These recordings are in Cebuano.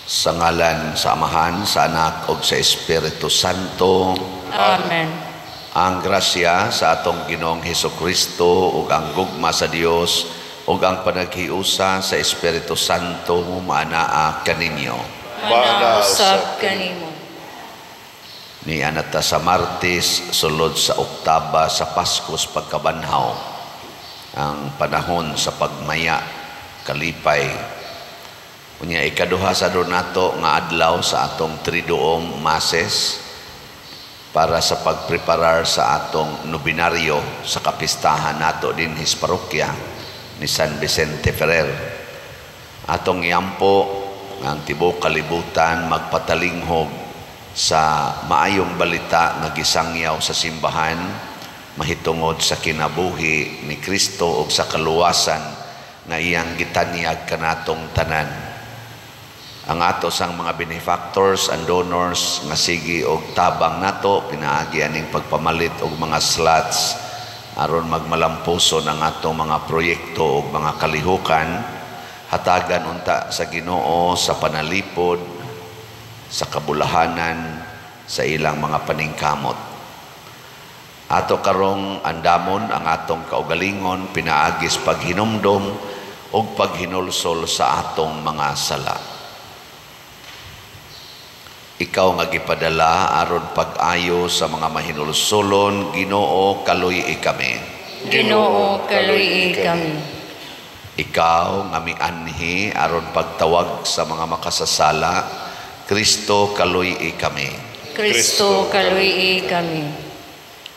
Sa ngalan sa Amahan, sa Anak ug sa Espiritu Santo. Amen. Ang grasya sa atong Ginoong Hesukristo ug ang gugma sa Dios ug ang panaghiusa sa Espiritu Santo maanaa kaninyo. Maanaa usab kanimo. Nia na ta sa Martes, sulod sa oktaba sa Paskos pagkabanhaw, ang panahon sa pagmaya, kalipay. Unya ikaduha sa nato nga adlaw sa atong Triduum Masses para sa pagpreparar sa atong nobinaryo sa kapistahan nato dinhi sa parokya ni San Vicente Ferrer. Atong iampo nga ang tibuok kalibutan magpatalinghog sa maayong balita nga gisangyaw sa simbahan mahitungod sa kinabuhi ni Kristo ug sa kaluwasan nga iyang gitanyag kanatong tanan. Ang ato sang mga benefactors and donors nga sige og tabang nato pinaagi aning pagpamalit og mga slots aron magmalampuson ang atong mga proyekto ug mga kalihukan, hatagan unta sa Ginoo sa panalipod, sa kabulahanan, sa ilang mga paningkamot. Ato karong andamon ang atong kaugalingon pinaagis paghinumdom ug paghinulsol sa atong mga sala. Ikaw nga gipadala aron pag-ayo sa mga mahinulsolon, Ginoo, kaluy-i kami. Ginoo, kaluy-i kami. Ikaw nga mianhi aron pagtawag sa mga makasasala, Kristo, kaluy-i kami. Kristo, kaluy-i kami.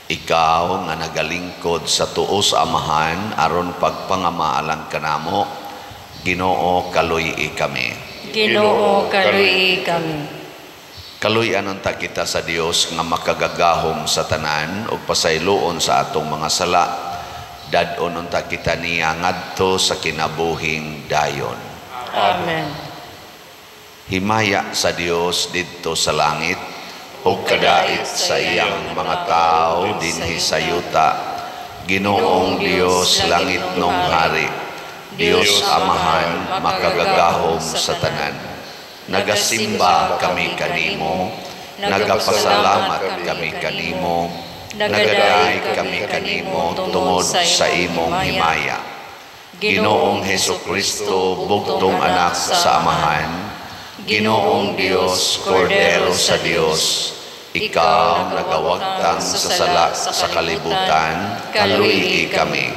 Ikaw nga nagalingkod sa tuo sa Amahan aron pagpangamaalang kanamo, Ginoo, kaluy-i kami. Ginoo, kaluy-i kami. Kaluy-an unta kita sa Dios nga makagagahom sa tanan ug pasayloon sa atong mga sala. Dad-on unta kita niya ngadto sa kinabuhing dayon. Amen. Himaya sa Dios didto sa langit ug kadait sa iyang mga tawo dinhi sa yuta. Ginoong Dios, langit nong hari, Dios Amahan, makagagahom sa tanan. Nagasimba kami kanimo, nagapasalamat kami kanimo, nagaday kami kanimo tungod sa imong himaya. Ginoong Hesukristo, bugtong anak sa Amahan, Ginoong Dios, Kordero sa Dios, ikaw nagawagtang sa sala sa kalibutan, kaluy-i kami.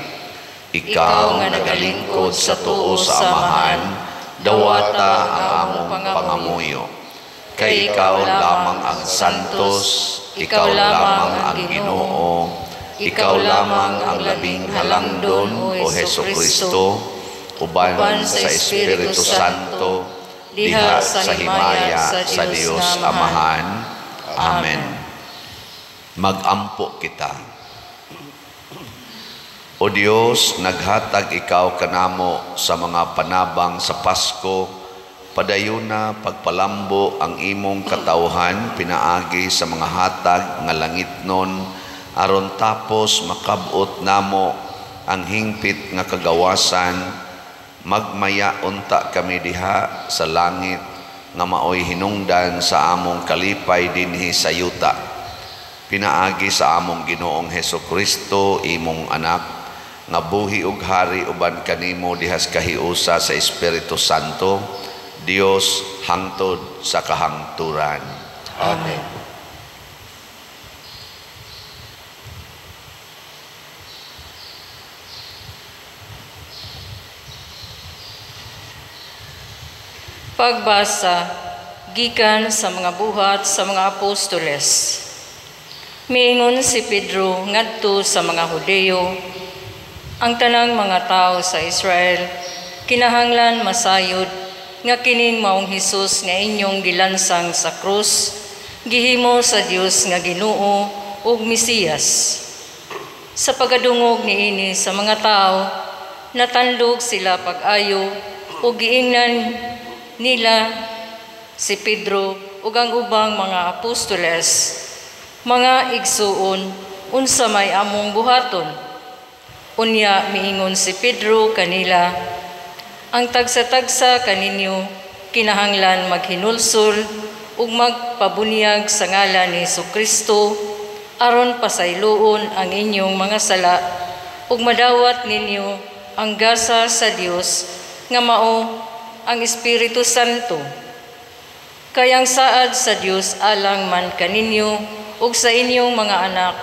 Ikaw nagalingkod sa tuo sa Amahan, dawata ang among pangamuyo. Kay ikaw lamang ang santos, ikaw lamang ang Ginoo, ikaw lamang ang labing halangdon, o Hesukristo, uban sa Espiritu Santo, diha sa himaya sa Dios Amahan. Amen. Magampo kita. O Dios, naghatag ikaw kanamo sa mga panabang sa Pasko, padayuna pagpalambo ang imong katawhan pinaagi sa mga hatag nga langitnon, aron tapos makabot namo ang hingpit nga kagawasan, magmaya unta kami diha sa langit nga maoy hinungdan sa among kalipay dinhi sa yuta. Pinaagi sa among Ginoong Hesukristo, imong anak, nga buhi ug hari uban kanimo dihas kahiusa sa Espiritu Santo, Dios hangtod sa kahangturan. Amen. Pagbasa gikan sa mga buhat sa mga apostoles. Miingon si Pedro ngadto sa mga Hudeyo, ang tanang mga tao sa Israel kinahanglan masayod nga kining maong Hesus nga inyong gilansang sa krus, gihimo sa Dios nga Ginoo ug Mesiyas. Sa pagadungog niini sa mga tao, natandog sila pag-ayo ug giingnan nila si Pedro ug ang ubang mga apostoles, mga igsuon, unsa may among buhaton? Unya miingon si Pedro kanila, ang tagsa-tagsa kaninyo kinahanglan maghinulsol ug magpabunyag sa ngalan ni Hesukristo aron pasayloon ang inyong mga sala ug madawat ninyo ang gasa sa Dios nga mao ang Espiritu Santo. Kay ang saad sa Dios alang man kaninyo ug sa inyong mga anak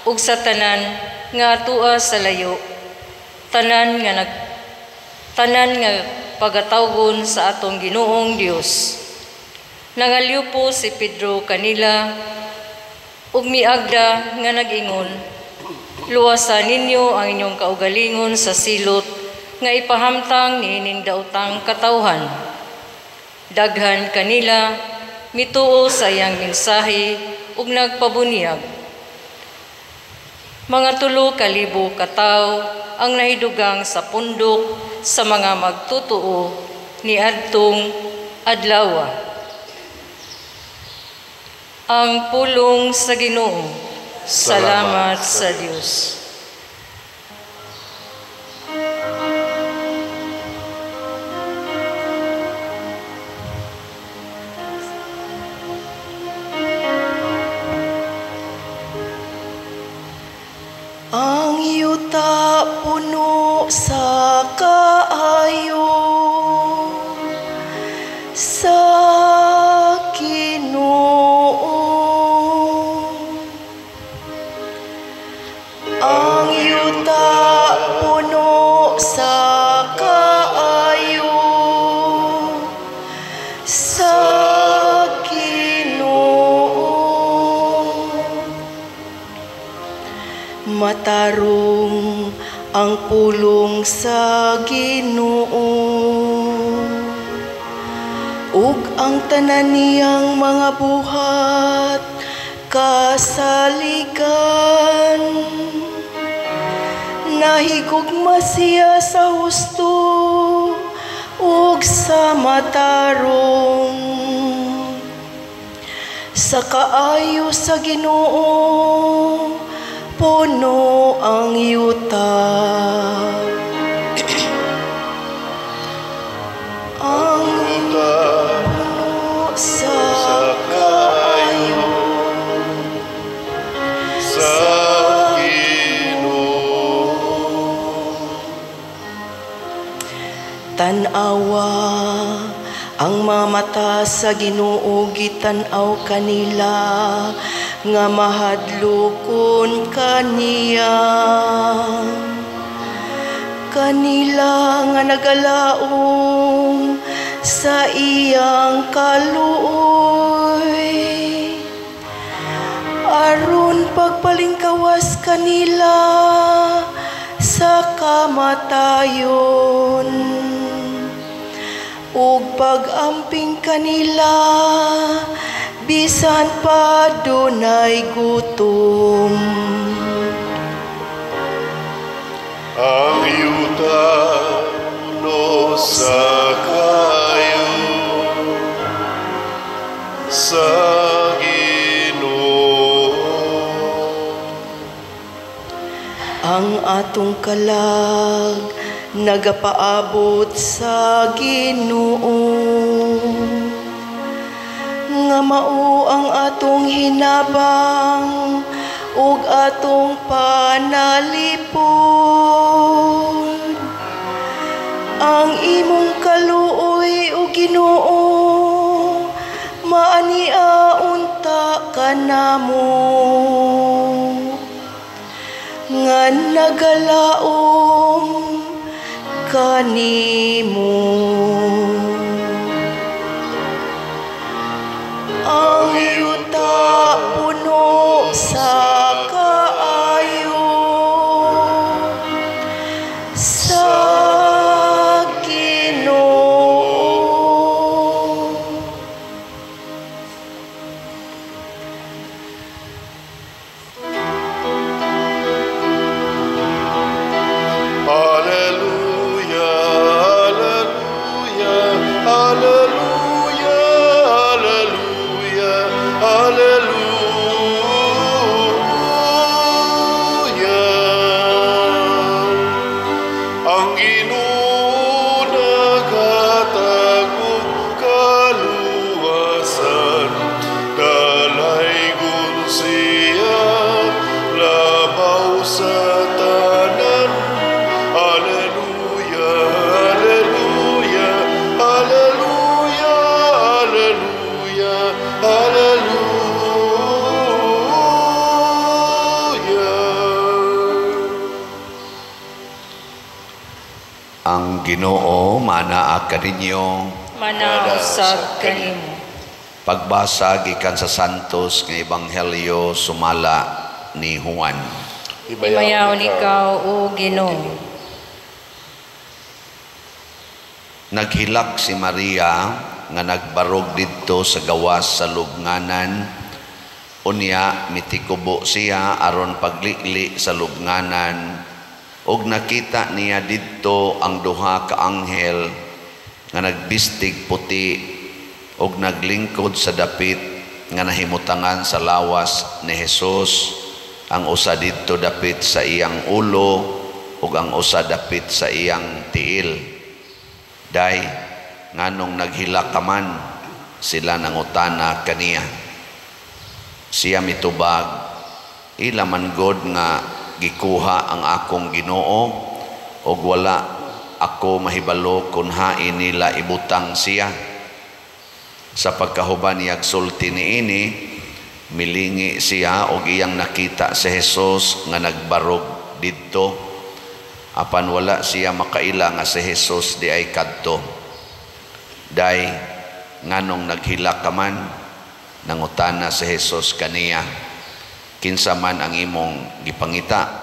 ug sa tanan nga atua sa layo, tanan nga pagatawgon sa atong Ginoong Dios. Nangalyupo si Pedro kanila ug miagda nga nag-ingon, "Luwasa ninyo ang inyong kaugalingon sa silot nga ipahamtang niining daotang katawhan." Daghan kanila mituo sa iyang mensahe ug nagpabunyag. Mga 3,000 ka tawo ang nahidugang sa pundok sa mga magtutuo niadtong adlawa. Ang pulong sa Ginoo. Salamat sa Dios. Ang yuta puno sa kaayo sa Ginoo. Ang yuta puno sa kaayo sa Ginoo. Matarong ang pulong sa Ginoo ug ang tanan niyang mga buhat kasaligan. Nahigugma siya sa husto ug sa matarong. Sa kaayo sa Ginoo puno ang yuta. Ang yuta puno sa sa kaayo sa Ginoo. Tan-awa ang mga mata sa Ginoo gitan-aw kanila nga mahadlokon kaniya. Kanila nga nagalaom sa iyang kaluoy, aron pagpalingkawas kanila sa kamatayon ug pag-amping kanila bisan pa dunay gutom. Ang yuta puno sa kaayo sa Ginoo. Ang atong kalag nagapaabot sa Ginoo, nga mao ang atong hinabang ug atong panalipod. Ang imong kaluoy o Ginoo maania unta kanamo nga nagalaom kanimo. Ang yuta puno sa kaayo sa Ginoo. Alleluia, alleluia, alleluia, alleluia, alleluia. Ang Ginoo naghatag og. Ang Ginoo manaa kaninyo. Manaa usab kanimo. Pagbasa gikan sa Santos nga Ebanghelyo sumala ni Juan. Himayaon ikaw, o Ginoo. Naghilak si Maria nga nagbarog didto sa gawas sa lubnganan. Unya mitikubo siya aron paglili sa lubnganan. Og nakita niya didto ang duha ka anghel nga nagbistig puti og naglingkod sa dapit nga nahimutangan sa lawas ni Jesus, ang usa didto dapit sa iyang ulo ug ang usa dapit sa iyang tiil. Day, nganong naghilak ka man, sila nangutana kaniya. Siya mitubag, ila man god nga gikuha ang akong Ginoo og wala ako mahibalo kun hain nila ibutang siya. Sa pagkahuban niyag sulti niini, milingi siya og iyang nakita si Jesus nga nagbarog didto. Apan wala siya makaila nga si Jesus di ay kadto. Day, nganong naghilak ka man, nangutana si Jesus kaniya, kinsa man ang imong gipangita.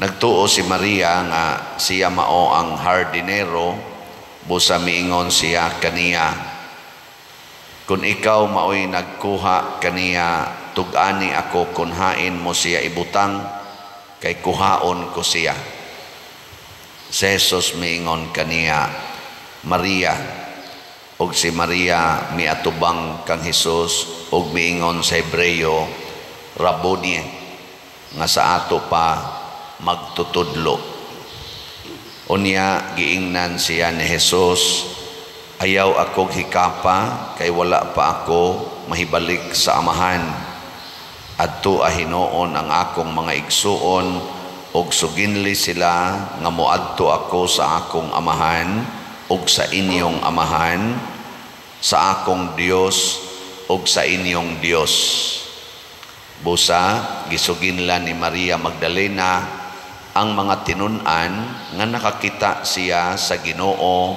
Nagtuo si Maria nga siya mao ang hardinero, busa miingon siya kaniya, kun ikaw maoy nagkuha kaniya, tug-ani ako kun hain mo siya ibutang, kay kuhaon ko siya. Si Jesus miingon kaniya, Maria. Og si Maria miatubang kang Hesus og miingon sa Hebreyo, Raboni, nga sa ato pa magtutudlo. Unya giingnan siya ni Jesus, ayaw akong hikapa kay wala pa ako mahibalik sa amahan. Adto ahinuon ang akong mga igsuon og suginli sila nga moadto ako sa akong amahan og sa inyong amahan, sa akong Dios og sa inyong Dios. Busa gisuginlan ni Maria Magdalena ang mga tinun-an nga nakakita siya sa Ginoo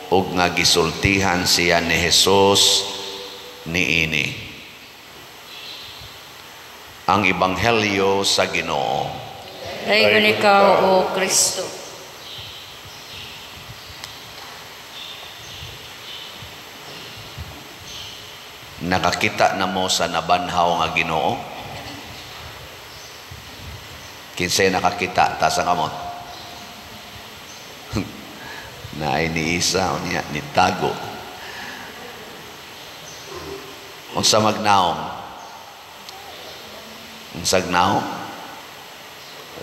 ug nga gisultihan siya ni Jesus niini. Ang Ebanghelyo sa Ginoo. Daygon ikaw, o Kristo. Nakakita na mo sa nabanhaw nga Ginoo? Kinsay nakakita, taas ang kamot. Naay ni Isa, unya, ni Tago. Unsa magnaong? Unsag naong?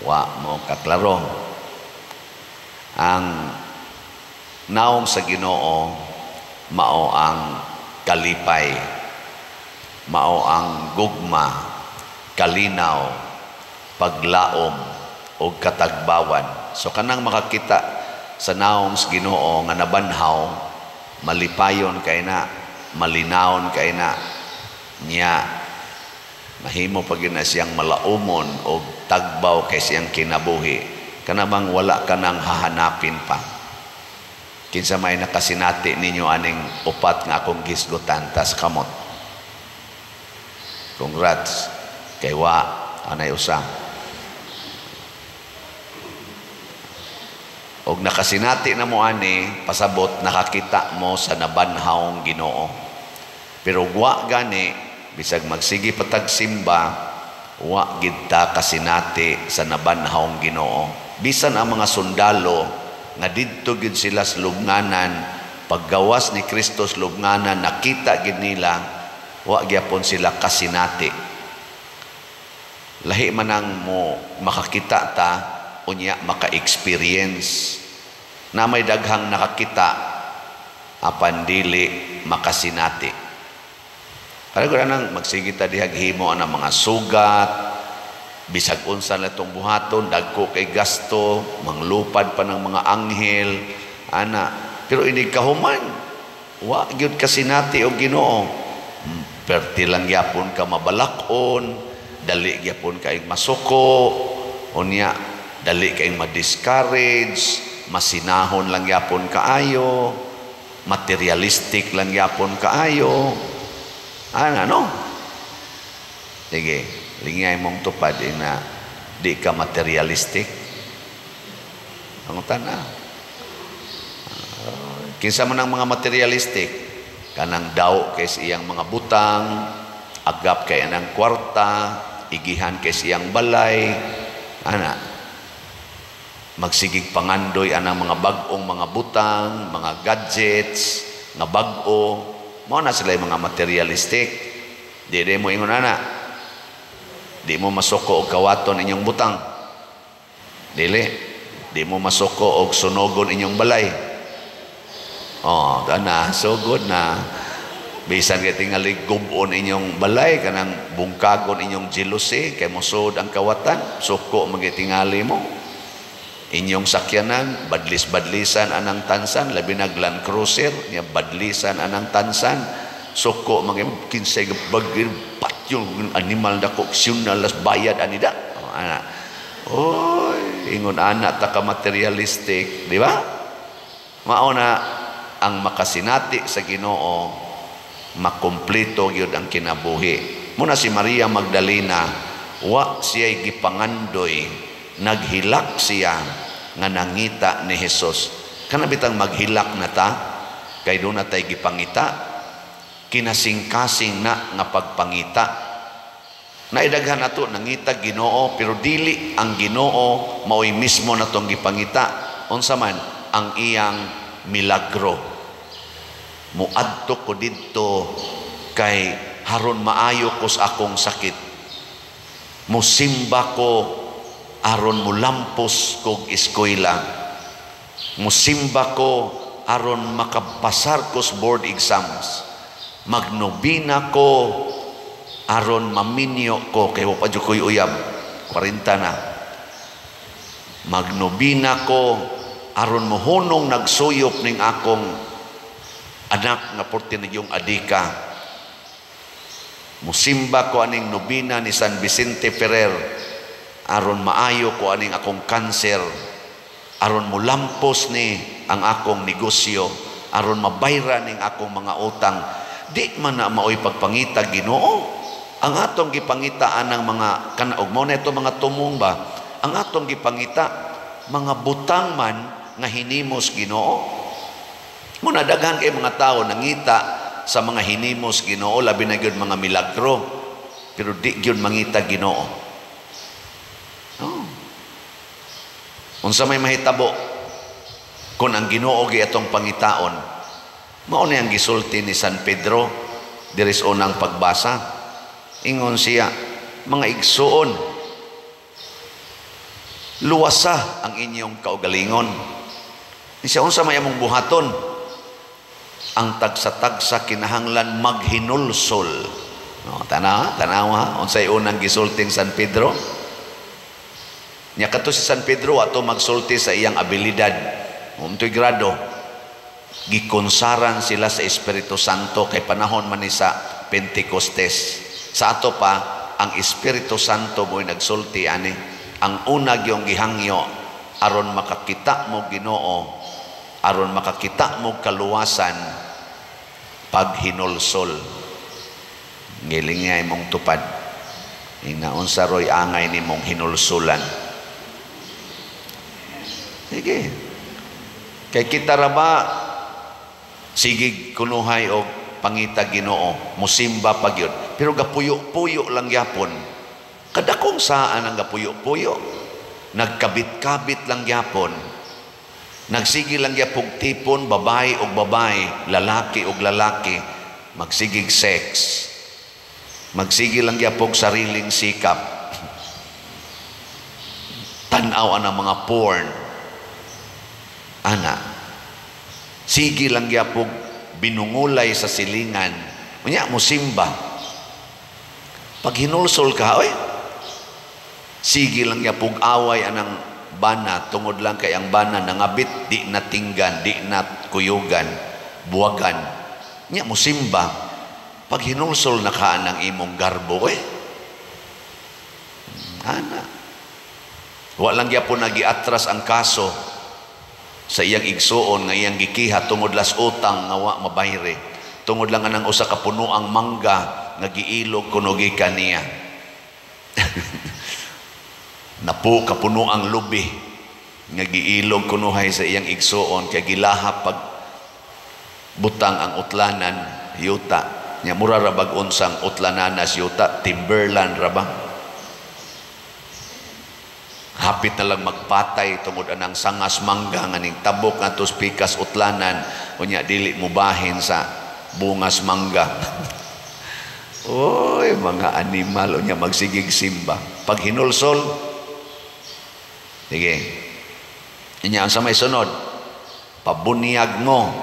Wa mo kaklaro. Ang naong sa Ginoo mao ang kalipay, mao ang gugma, kalinaw, paglaom o katagbawan. So kanang makakita sa naong sa Ginoo nga nabanhaw, malipayon kay na, malinawon kay na, nya mahimo pag yun na siyang malaumon o tagbaw kay siyang kinabuhi. Kanabang wala ka nang hahanapin pa. Kinsa may nakasinati ninyo aning upat nga akong gisgutan, tas kamot. Congrats. Kay wa anay usa. Og nakasinati na mo ani, pasabot nakakita mo sa nabanhawng Ginoo. Pero wa gani, bisag magsige patag simba, wa gid ta kasinati sa nabanhawng Ginoo. Bisan ang mga sundalo nga didto gid sila sa lubnganan, paggawas ni Kristo sa lubnganan, nakita gid nila, wa gyapon sila kasinati. Lahi man ang mo makakita ta, unya maka-experience. Na may daghang nakakita, apan dili makasinati. Kaya ko nang magsige ta dihag himo ang mga sugat, bisag unsa na itong buhaton, dagko kay gasto, manglupad pa ng mga anghel, ana. Pero hindi kahuman, wa gyud kasinati og Ginoo. Perti lang gyapon ka mabalakon, dali gyapon kaing masuko, unya dali kaing ma-discourage, masinahon lang yapon kaayo, materialistic lang yapon kaayo. Ano, no? Sige, lingay mong tupad na di ka materialistic. Ang tana. Kinsa man ang mga materialistic, kanang daw kay sa iyang mga butang, agap kay anang kwarta, igihan kay sa iyang balay, ana. Magsigig pangandoy anang mga bag-ong mga butang, mga gadgets, nga bag-o. Mao na sila yung mga materialistic. Di di mo ingon ana. Di mo masuko og kawaton inyong butang. Dili. Di mo masuko og sunogon inyong balay. Oh, ana, sugod na. Bisan kay tingali gubon inyong balay, kanang bungkagon inyong jealousy, kay mosud ang kawatan, suko magitingali mo. Inyong sakyanan, badlis-badlisan anang tansan, labi na Land Cruiser, niya badlisan anang tansan, suko mga kinsay bagir patyon animal dako las bayad anida. Oh, ana. Oy, ingon ana ta ka materialistic, di ba? Mao na ang makasinati sa Ginoo, makumpleto gyud ang kinabuhi. Muna si Maria Magdalena, wa siya'y gipangandoy, naghilak siya nga nangita ni Hesus. Kana bitang maghilak na ta, kay doon na tay gipangita, kinasingkasing na nga pagpangita. Naidaghan nato nangita Ginoo, pero dili ang Ginoo maoy mismo natong gipangita. Unsa man ang iyang milagro. Muadto ko didto kay haron maayo ko sa akong sakit. Musimba ko aron mulampos kog eskwela. Musimba ko aron makapasar ko sa board exams. Magnobina ko aron maminyo ko kay wa pa jud ko'y uyab, 40 na. Magnobina ko aron mohunong nagsuyop ning akong anak nga porte na yung adika. Musimba ko aning nobina ni San Vicente Ferrer aron maayo ko aning akong kanser, aron mulampos ni ang akong negosyo, aron mabayra ning akong mga utang. Di man na maoy pagpangita Ginoo. Ang atong gipangitaan ng mga kanaog mo na ito mga tumong ba, ang atong gipangita mga butang man nga hinimos Ginoo. Muna daghan kay mga tao nangita sa mga hinimos Ginoo, labi na gyud mga milagro, pero di gyud mangita Ginoo. Oh. Unsa may mahitabo kung ang Ginoo gi atong pangitaon? Mao ni ang gisulti ni San Pedro diri sa unang pagbasa. Ingon siya, mga igsuon, luwasa ang inyong kaugalingon. Siya, unsa may among buhaton? Ang tagsa-tagsa kinahanglan maghinulsol. No, tanawa, unsay unang gisulting San Pedro? Nya kato si San Pedro ato magsulti sa iyang abilidad. Untoy grado gikonsaran sila sa Espiritu Santo kay panahon man ni sa Pentecostes. Sa ato pa ang Espiritu Santo mo'y nagsulti ani. Ang una gyung gihangyo aron makakita mo Ginoo, aron makakita mo kaluwasan, paghinulsol. Ngilingay mong tupad. Inaunsa roy angay nimong hinulsulan. Sige. Kay kita ra ba sige kunuhay og pangita Ginoo, musimba pa gyud, pero gapuyo-puyo lang gyapon. Kadakong saan ang gapuyo-puyo? Nagkabit-kabit lang gyapon. Nagsige lang gyapog tipon, babae og babae, lalaki og lalaki, magsigig sex. Magsige lang gyapog sariling sikap. Tan-aw ang mga porn. Ana, sige lang gyapog binungulay sa silingan. Unya musimba. Pag hinulsol ka, oy, sige lang gyapog away anang bana, tungod lang kay ang bana nangabit, di natinggan, di nakuyugan, buwagan. Nya musimba. Pag hinulsol na ka ang imong garbo, oy, ana. Wa lang gyapon nagiatras ang kaso. Sa iyang igsuon nga iyang gikiha tungod las utang nga wa mabayre. Tungod lang anang usa ka punoang mangga nga giilog kuno gikan niya. Napo ka punoang lubi nga giilog kunuhay sa iyang igsuon kay gilahap pag butang ang utlanan yuta. Nya mura ra bag unsang utlananas yuta, timberland ra ba? Hapit na lang magpatay tungod anang sangas mangga nga ning tabok ngadto pikas utlanan, unya dili mubahin sa bungas mangga. Oy, mga animal, unya magsigig simba. Pag hinulsol, sige. Inya ang sa may sunod, pabunyag mo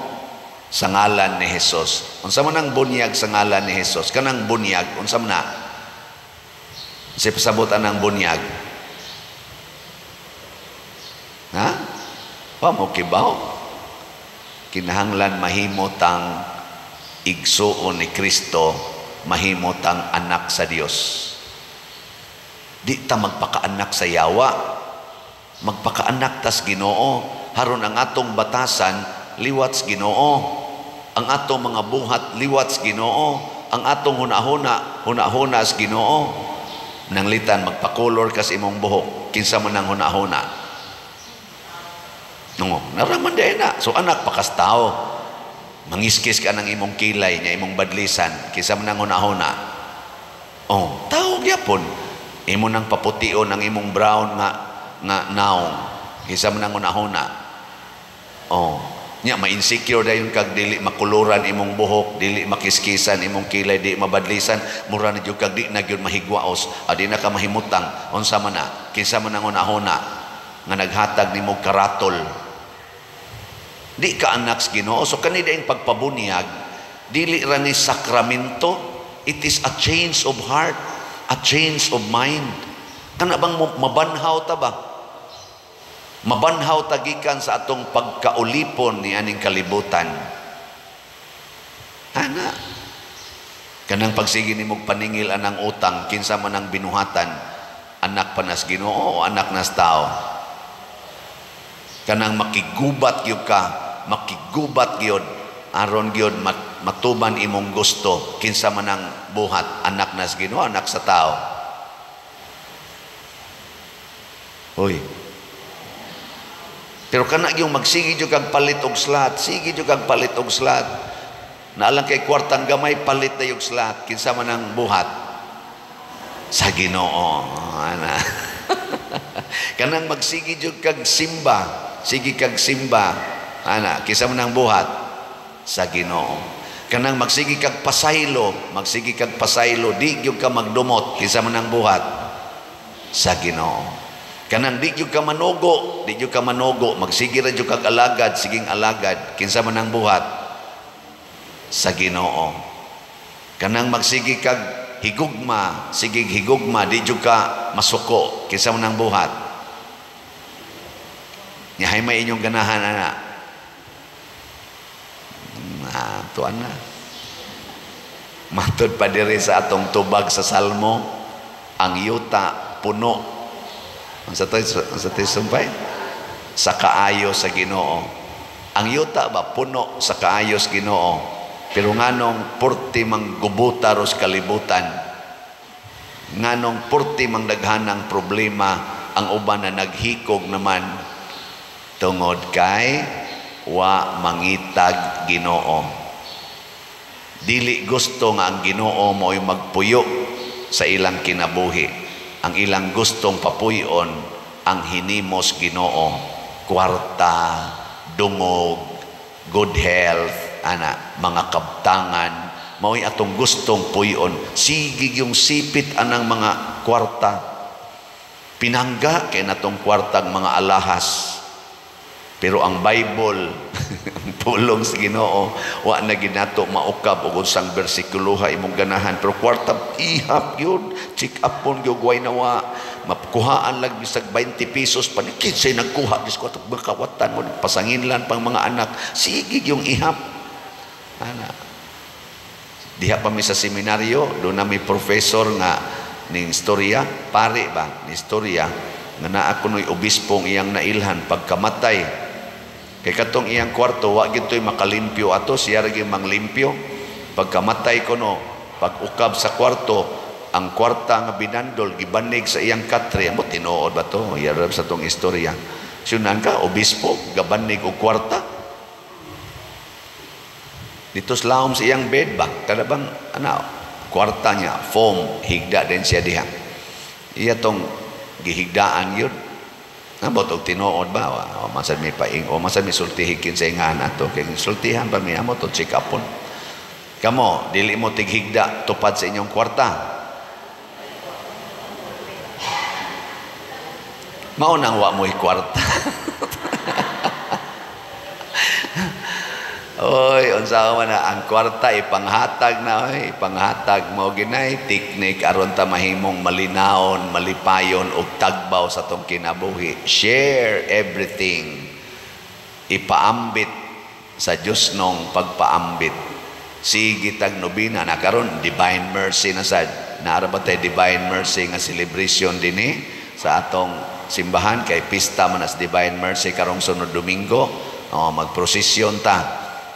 sa ngalan ni Jesus. Unsa man ang bunyag sa ngalan ni Jesus? Kanang bunyag, unsa man na? Si pasabot anang bunyag. Ha? Wa mo kibaw. Kinahanglan mahimo tang igsuon ni Kristo, mahimo tang anak sa Dios. Di ta magpakaanak sa yawa, magpakaanak tas Ginoo. Haron ang atong batasan liwat sa Ginoo, ang atong mga buhat liwat sa Ginoo, ang atong hunahuna hunahuna sa Ginoo. Nanglitan magpakolor kas imong buhok, kinsa man ang hunahuna. No, naraman di na. So anak pakas tao, mangiskis ka ng imong kilay nya imong badlisan, kinsa man ang hunahuna. Oh, tao gyapon. Imo nang papution ang imong brown nga nga naong, kinsa man ang hunahuna. Oh, nya ma-insecure dayon kag dili makuluran imong buhok, dili makiskisan imong kilay, di mabadlisan, mura na jud kag di na gyud mahigwaos, adi na ka mahimutang. Unsa man na, kinsa man ang hunahuna nga naghatag nimo karatol. Di ka anak sa Ginoo. So kani daing pagpabunyag, dili ra ni sakramento, it is a change of heart, a change of mind. Kana bang mabanhaw ta ba? Mabanhaw ta gikan sa atong pagkaulipon ni aning kalibutan. Ana, kanang pagsige nimog paningil anang utang, kinsa man ang binuhatan, anak pa nas Ginoo o anak nas tao? Kanang makigubat gyud ka, makigubat gyud aron gyud matuman imong gusto, kinsa man ang buhat, anak nas Ginoo, anak sa tao? Hoy. Pero kana gyud magsige jud kag palit og slat, sige jud kag palit og slat. Naalang kay kwartang gamay, palit na yung slat, kinsa man ang buhat sa Ginoo. Ana. Kanang magsige jud kag simba, sige kag simba, ana, kinsa man ang buhat sa Ginoo. Kanang magsige kag pasaylo, magsige kag pasaylo, di gyud ka magdumot, kinsa man ang buhat sa Ginoo. Kanang di gyud ka manugo, di gyud ka manugo, magsige ra gyud kag alagad, siging alagad, kinsa man ang buhat sa Ginoo. Kanang magsige kag higugma, sige higugma, di gyud ka masuko, kinsa man ang buhat. Nya hay may inyong ganahan ana. Na tuan na. Matud pa diri sa atong tubag sa Salmo, ang yuta puno. Unsa to'y sumpay? Sa kaayo sa Ginoo. Ang yuta ba puno sa kaayo sa Ginoo? Pero nganong purti mang gubuta ros kalibutan, nganong purti mang daghanang problema ang uban na naghikog naman tungod kay wa mangitag Ginoo. Dili gusto nga ang Ginoo mo'y magpuyo sa ilang kinabuhi. Ang ilang gustong papuyon ang hinimos Ginoo, kwarta, dungog, good health, ana, mga kabtangan, mao'y atong gustong puyon. Sige yung sipit anang mga kwarta. Pinangga kay natong kwartang mga alahas. Pero ang Bible, ang pulong sa Ginoo, wa na ginato maukab og unsang bersikuloha imong ganahan. Pero kwarta ihap gyud, check up pon gyud way nawa, makuhaan lang bisag 20 pesos pa ni kinsay nagkuha dis kwarta makawatan mo pasanginlan pang mga anak. Sige yung ihap. Ana. Diha pa mi sa seminaryo, do na may professor nga ning istorya, pare ba ni istorya nga naa kunoy obispong iyang nailhan pagkamatay. Kay katong iyang kwarto wa gid toy makalimpyo ato, siya ra gyud manglimpyo. Pagkamatay kuno, pag ukab sa kwarto, ang kwarta nga binandol gibanig sa iyang katre. Amo tinuod ba to? Yarab sa tong istorya. Sunan ka obispo gabanig og kwarta. Dito sa laom sa iyang bed ba? Kada bang ana kwarta niya foam higda din siya diha. Iya tong gihigdaan yun. Ambot og tinuod ba? O masad mi paing o masad mi sultihi kinsa ingan ato kay sultihan pa mi amo to check upon. Kamo dili mo tighigda tupad sa inyong kwarta. Mao nang wa mo'y kwarta. Oy, unsa man na ang kwarta ipanghatag na oy, ipanghatag mo ginay teknik aron ta mahimong malinawon, malipayon og tagbaw sa tong kinabuhi. Share everything. Ipaambit sa Dios nong pagpaambit. Sige tag nobina na karon Divine Mercy na sad. Naara ba tay Divine Mercy nga celebration dinhi sa atong simbahan kay pista man as Divine Mercy karong sunod Domingo. O, magprosesyon ta,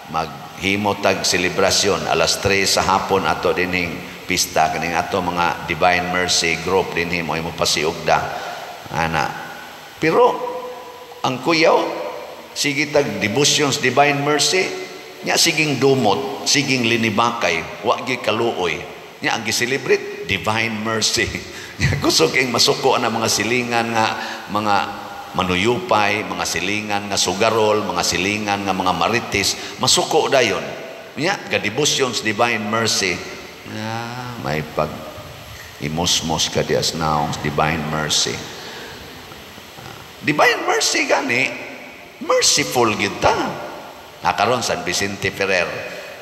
maghimo tag selebrasyon alas 3 sa hapon ato dinhing pista kaning ato mga Divine Mercy group dinhi mo imo pasiugda ana. Pero ang kuyaw sige tag devotions Divine Mercy nya siging dumot, siging linibakay, wa gi kaluoy. Nya ang gi-celebrate Divine Mercy. Nya kusog ing masuko ana mga silingan nga mga manuyupay, mga silingan nga sugarol, mga silingan nga mga marites, masuko dayon. Nya ga-devotions Divine Mercy. Ah, may pag imusmos ka dias naong Divine Mercy. Divine Mercy gani, merciful gyud ta. Nakaron San Vicente Ferrer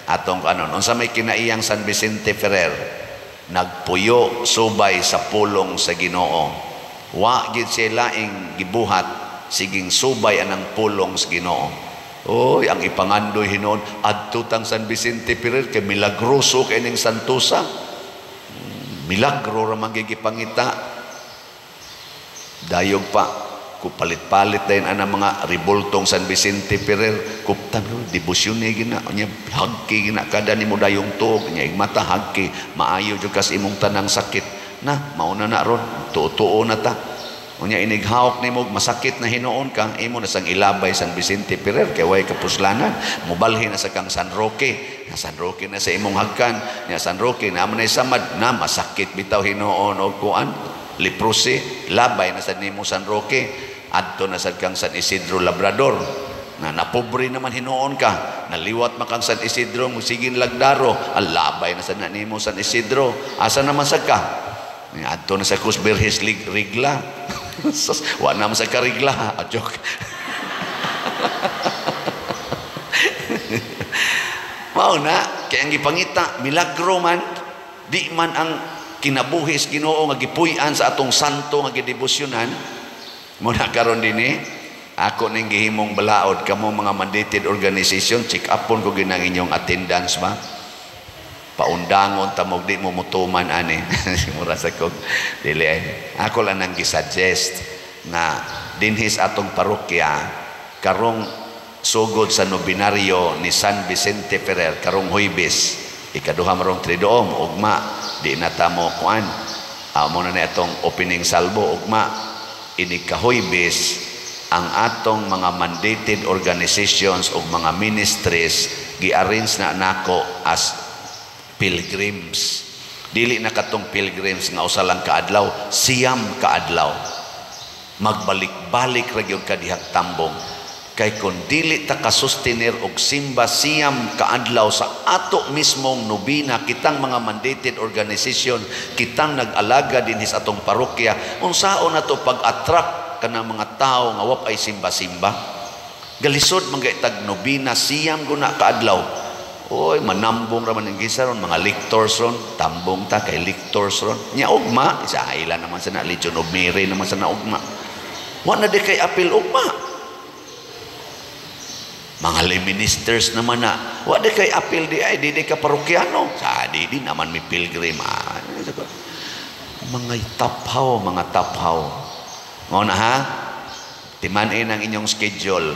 atong anon unsa may kinaiyang San Vicente Ferrer, nagpuyo subay sa pulong sa Ginoo. Wa gid siya laing gibuhat, siging subay anang pulong sa Ginoo. Oy, ang ipangandoy hinon adto tang San Vicente Ferrer kay milagroso kay ning santosa. Milagro ra man gipangita. Dayog pa kupalit-palit dayon ana mga ribultong San Vicente Ferrer, kuptan debosyon ni gina nya hagki gina kada nimo dayong tuog nya igmata hagki maayo jud kas imong tanang sakit na mauna na ron tuo-tuo na ta. Unya inighawk nimo masakit na hinuon ka imo na sang ilabay San Vicente Ferrer kay way kapuslanan, mobalhin na sa kang San Roque, na San Roque na sa imong hagkan nya San Roque na man samad na masakit bitaw hinuon og kuan leprosy, labay na sad nimo San Roque. Adto na sad kang San Isidro Labrador na napobre naman hinuon ka, naliwat man kang San Isidro sigin lagdaro, ang labay na sad na nimo San Isidro. Asa naman sad ka? Adto na sa Cruz Virges Rigla. Wa na man sad ka rigla. A joke. Mao na kay ang gipangita milagro man, di man ang kinabuhi sa Ginoo nga gipuy-an sa atong santo nga gidebosyonan. Muna karon dinhi ako ning gihimong balaod kamo mga mandated organization, check upon ko ginang inyong attendance ba. Paundangon ta mo di mo mutuman ani. Mura sa kog dili ay. Ako lang nang gi-suggest na dinhi sa atong parokya karong sugod sa nobinaryo ni San Vicente Ferrer karong Huybes, ikaduha marong Triduum ugma di na ta mo kuan. Amo na ni atong opening salvo ugma ini kahuybes ang atong mga mandated organizations o mga ministries gi-arrange na nako as pilgrims. Dili na katong pilgrims nga usa lang kaadlaw, siyam kaadlaw. Magbalik-balik ra gyud ka dihang tambong. Kay kun dili ta kasustenir og simba siyam kaadlaw sa ato mismong nobina, kitang mga mandated organization, kitang nag-alaga dinhi sa atong parokya, unsaon nato pag-attract kanang mga tawo nga wa pay simba-simba? Galisod man gay tag nobina siyam guna kaadlaw. Oy, manambong ra man ang gisa ron, mga lectors ron, tambong ta kay lectors ron. Nya ugma, isa ila naman sa na Legion of Mary naman sa na ugma. Wa na di kay apil ugma. Mga lay ministers naman na, wa di kay apil di ay, di di ka parokyano. Sa di di naman may pilgrim. Ah, mga taphaw, mga taphaw. Ngayon na ha, timanin ang inyong schedule.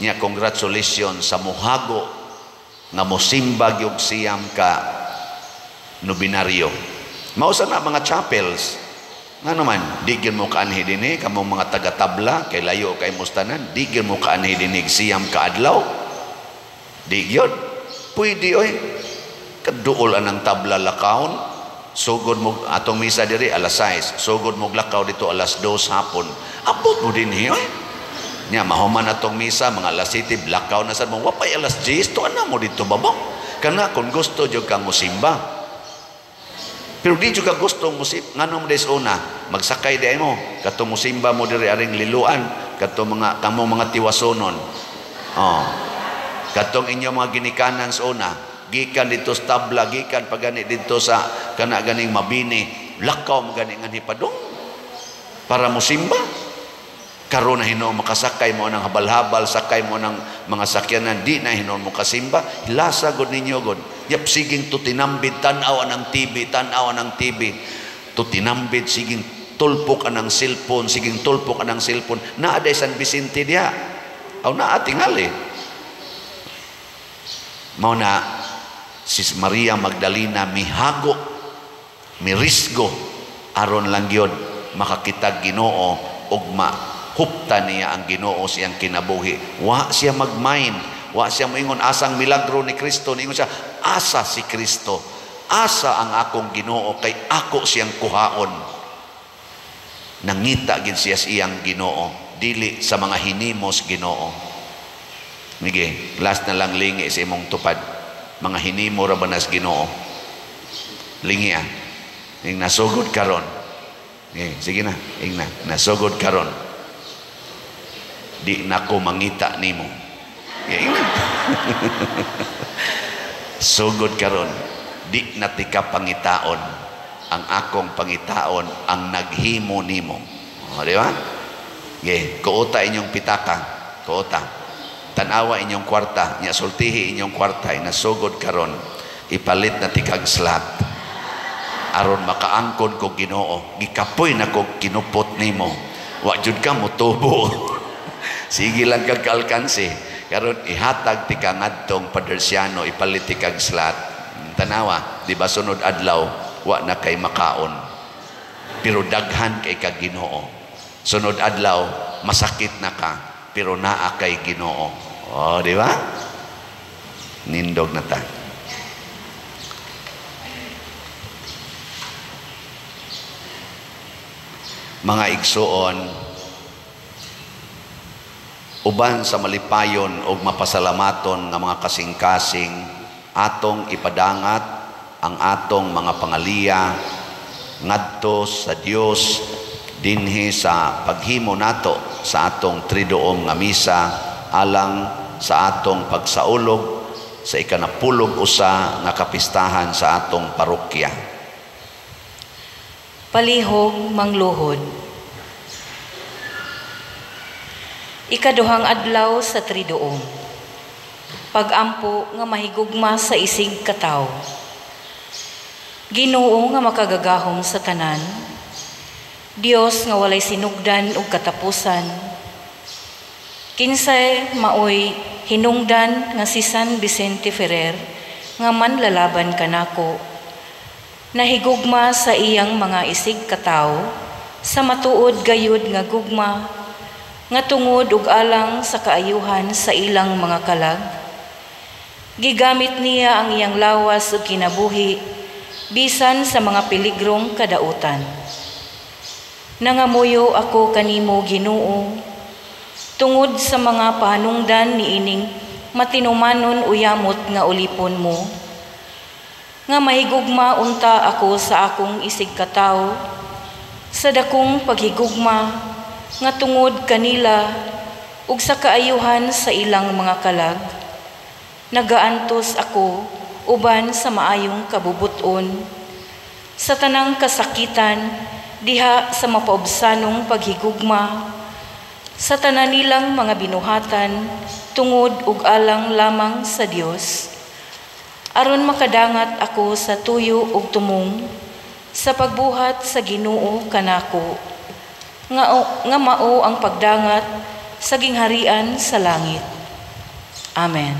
Nya congratulations sa muhago nga mosimba gyud siyam ka nobinaryo. Mao sa na mga chapels. Nga naman, di gyud mo kaanhi dinhi kamong mga taga-tabla kay layo kay mustanan, di gyud mo kaanhi dinhi siyam ka adlaw. Di gyud. Pwede oy. Kaduol anang tabla lakawon. Sugod mo atong misa diri alas 6, sugod mo lakaw dito alas 2 hapon. Abot mo dinhi oy. Nya mahuman atong misa mga alas 7, lakaw na sad mo wapay alas 10, tuan na mo dito babong. Kana kung gusto jud kang mosimba. Pero di jud ka gusto mosimba, nganong days una magsakay di mo kadto mosimba mo diri aring liluan, kadto mga kamo mga tiwasonon. Oh. Kadtong inyo mga ginikanan sa una, gikan dito sa tabla, gikan pagani dito sa kana ganing mabini, lakaw mo gani nganhi padung para mosimba. Karon na hinuon makasakay mo ng habal-habal, sakay mo ng mga sakyanan, di na hinuon mo kasimba, hilasa gud ninyo gud. Yap siging tutinambid, tan-aw ang TV, tan-aw ang TV. Tutinambid, siging tulpok anang cellphone, siging tulpok anang cellphone. Naa day San Vicente diha. Aw naa tingali. Mao na si Maria Magdalena mihago, mirisgo aron lang gyud makakita Ginoo ug mahupta niya ang Ginoo siyang kinabuhi. Wa siya magmain, wa siya moingon asang milagro ni Kristo, niingon siya asa si Kristo, asa ang akong Ginoo kay ako siyang kuhaon. Nangita gid siya sa iyang Ginoo, dili sa mga hinimos Ginoo. Mige, last na lang lingi sa imong tupad. Mga hinimo ra ba nas Ginoo? Lingi ah. Ing nasugod karon. Sige na, ing na, nasugod karon. Di na ko mangita nimo. Ing na. Sugod karon, di na tika pangitaon. Ang akong pangitaon ang naghimo nimo. O, di ba? Okay, kuota inyong pitaka, kuota. Tanawa inyong kwarta, nya sultihi inyong kwarta, nasugod karon, ipalit na tikag slot. Aron makaangkon ko Ginoo, gikapoy na ko kinupot nimo. Wa jud ka motubo. Sige lang kag kaalkansi. Karon ihatag tika ngadtong Padersiano, ipalit tikag slot. Tanawa, di ba sunod adlaw wa na kay makaon. Pero daghan kay kag Ginoo. Sunod adlaw masakit na ka, pero naa kay Ginoo. Oh, di ba? Nindog na ta. Mga igsuon, uban sa malipayon og mapasalamaton nga mga kasing-kasing, atong ipadangat ang atong mga pangaliya ngadto sa Dios dinhi sa paghimo nato sa atong triduom nga misa alang sa atong pagsaulog sa ikanapulog usa nga kapistahan sa atong parokya. Palihog mangluhod. Ikaduhang adlaw sa triduom. Pag-ampo nga mahigugma sa isig katawo. Ginoo nga makagagahom sa tanan, Dios nga walay sinugdan ug katapusan. Kinsay maoy hinungdan nga si San Vicente Ferrer nga manlalaban kanako, nahigugma sa iyang mga isig katawo sa matuod gayud nga gugma nga tungod ug alang sa kaayuhan sa ilang mga kalag. Gigamit niya ang iyang lawas ug kinabuhi bisan sa mga piligrong kadautan. Nangamuyo ako kanimo, Ginoo, tungod sa mga pahanungdan niining matinumanon uyamot nga ulipon mo, nga mahigugma unta ako sa akong isig katawo, sa dakong paghigugma nga tungod kanila ug sa kaayuhan sa ilang mga kalag. Nagaantos ako uban sa maayong kabubuton, sa tanang kasakitan diha sa mapaubsanong paghigugma, sa tanan nilang mga binuhatan tungod ug alang lamang sa Dios, aron makadangat ako sa tuyo ug tumong sa pagbuhat sa Ginoo kanako, nga mao ang pagdangat sa gingharian sa langit. Amen.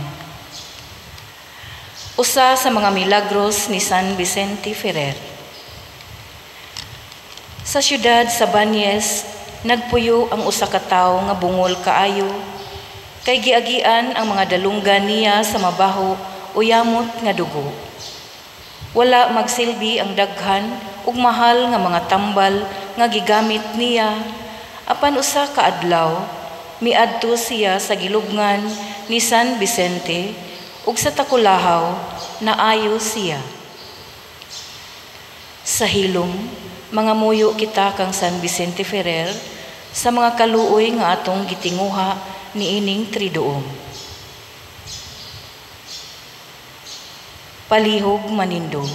Usa sa mga milagros ni San Vicente Ferrer. Sa siyudad sa Banyes, nagpuyo ang usa ka tawo nga bungol kaayo, kay giagian ang mga dalunggan niya sa mabaho o yamot nga dugo. Wala magsilbi ang daghan ug mahal nga mga tambal nga gigamit niya, apan usa ka adlaw miadto siya sa gilubngan ni San Vicente ug sa takulahaw naayo siya. Sa hilom, mga muyo kita kang San Vicente Ferrer sa mga kaluoy nga atong gitinguha niining Triduum. Palihog manindog.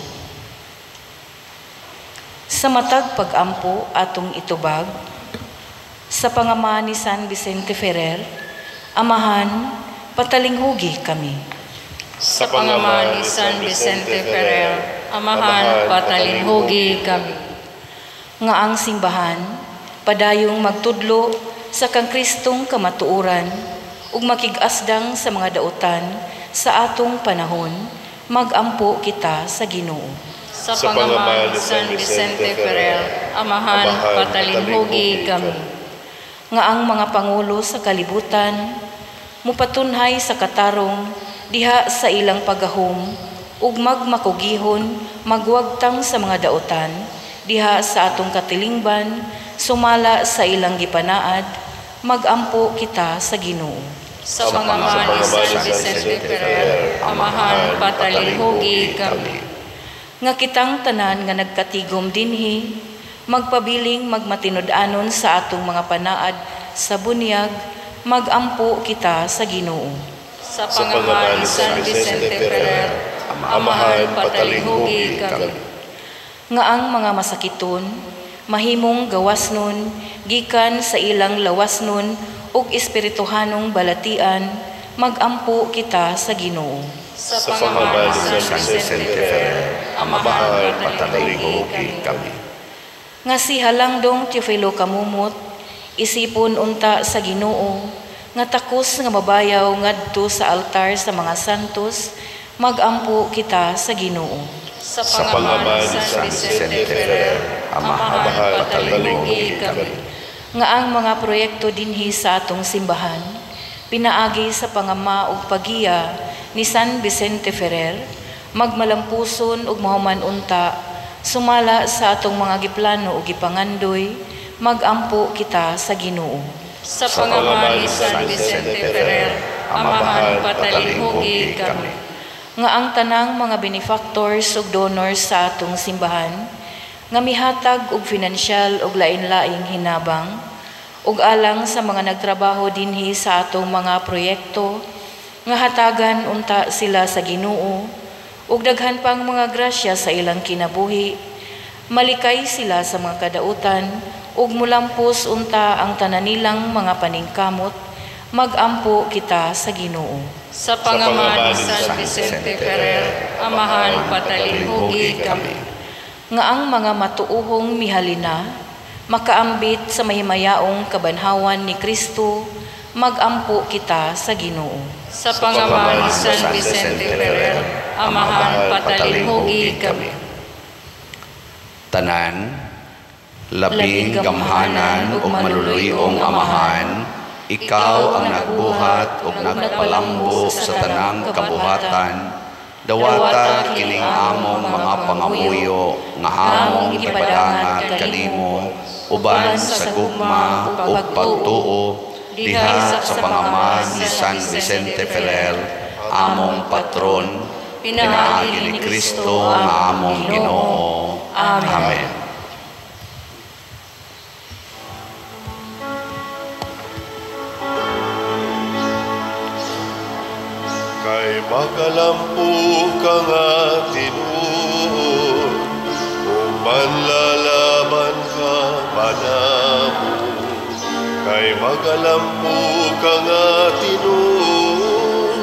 Sa matag pag-ampo atong itubag, sa pangama ni San Vicente Ferrer, Amahan, patalinghugi kami. Sa pangama ni San Vicente Ferrer, Amahan, patalinghugi kami. Nga ang simbahan, padayong magtudlo sa kang Kristong kamatuoran ug makig-asdang sa mga dautan sa atong panahon, magampo kita sa Ginoo. Sa pangama ni San Vicente Ferrer, Amahan, patalinhugi kami. Nga ang mga pangulo sa kalibutan mupatunhay sa katarong diha sa ilang paggahom ug magmakugihon magwagtang sa mga dautan diha sa atong katilingban sumala sa ilang gipanaad, magampo kita sa Ginoo. Sa pangama ni San Vicente Ferrer, Amahan, patalinhugi kami. Nga kitang tanan nga nagkatigom dinhi, magpabiling magmatinud-anon sa atong mga panaad sa bunyag, magampo kita sa Ginoo. Sa pangama ni San Vicente Ferrer, Amahan, patalinhugi kami. Nga ang mga masakiton, mahimong gawasnon, gikan sa ilang lawasnon ug espirituhanong balatian, magampo kita sa Ginoo. Sa pangama ni San Vicente Ferrer, Amahan, patalinhugi kami. Nga si Halangdong Teofilo Camomot, isipon unta sa Ginoo, nga takos nga mabayaw ngadto sa altar sa mga santos, magampo kita sa Ginoo. Sa pangama ni San Vicente Ferrer, Amahan, patalinhugi kami. Nga ang mga proyekto dinhi sa atong simbahan, pinaagi sa pangama ug pagiya ni San Vicente Ferrer, magmalampuson ug mahuman unta, sumala sa atong mga giplano ug gipangandoy, magampo kita sa Ginoo. Sa pangama ni San Vicente Ferrer, Amahan, patalinhugi kami. Nga ang tanang mga benefactors ug donors sa atong simbahan, nga mihatag og finansyal ug lain-laing hinabang, ug alang sa mga nagtrabaho dinhi sa atong mga proyekto, nga hatagan unta sila sa Ginoo, ug daghan pang mga grasya sa ilang kinabuhi, malikay sila sa mga kadautan, ug mulampos unta ang tanan nilang mga paningkamot, magampo kita sa Ginoo. Sa pangama ni San Vicente Ferrer, Amahan, patalinhugi kami. Nga ang mga matuohong mihalina, makaambit sa mahimayaong kabanhawan ni Kristo, magampo kita sa Ginoo. Sa pangama ni San Vicente Ferrer, Amahan, patalinhugi kami. Tanan, labing gamhanan ug maluluyong Amahan, ikaw ang nagbuhat ug nagpalambo sa tanang kabuhatan. Dawata kining among mga pangamuyo nga among gipadangat kanimo uban sa gugma ug pagtuo diha sa pangama ni San Vicente Ferrer, among patron, pinaagi ni Kristo nga among Ginoo. Amen. Kay makalampo ka nga tinuod, kung manlalaban ka manamo. Kay magalampo ka nga tinuod,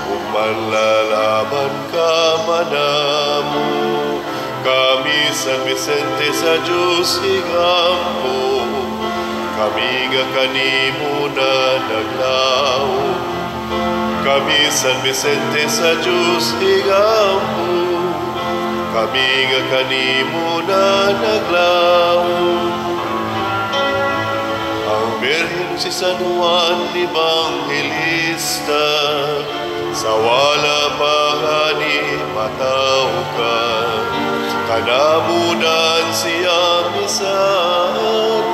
kung manlalaban ka manamo. Kami San Vicente sa Diyos igampo, kami nga kanimo na naglaom. Kami San Vicente sa Diyos igampo, kami nga kanimo na naglaom. Ang Birhen si San Juan Evangelista, sa wala pa gani mataw ka, kanamudan siya misan,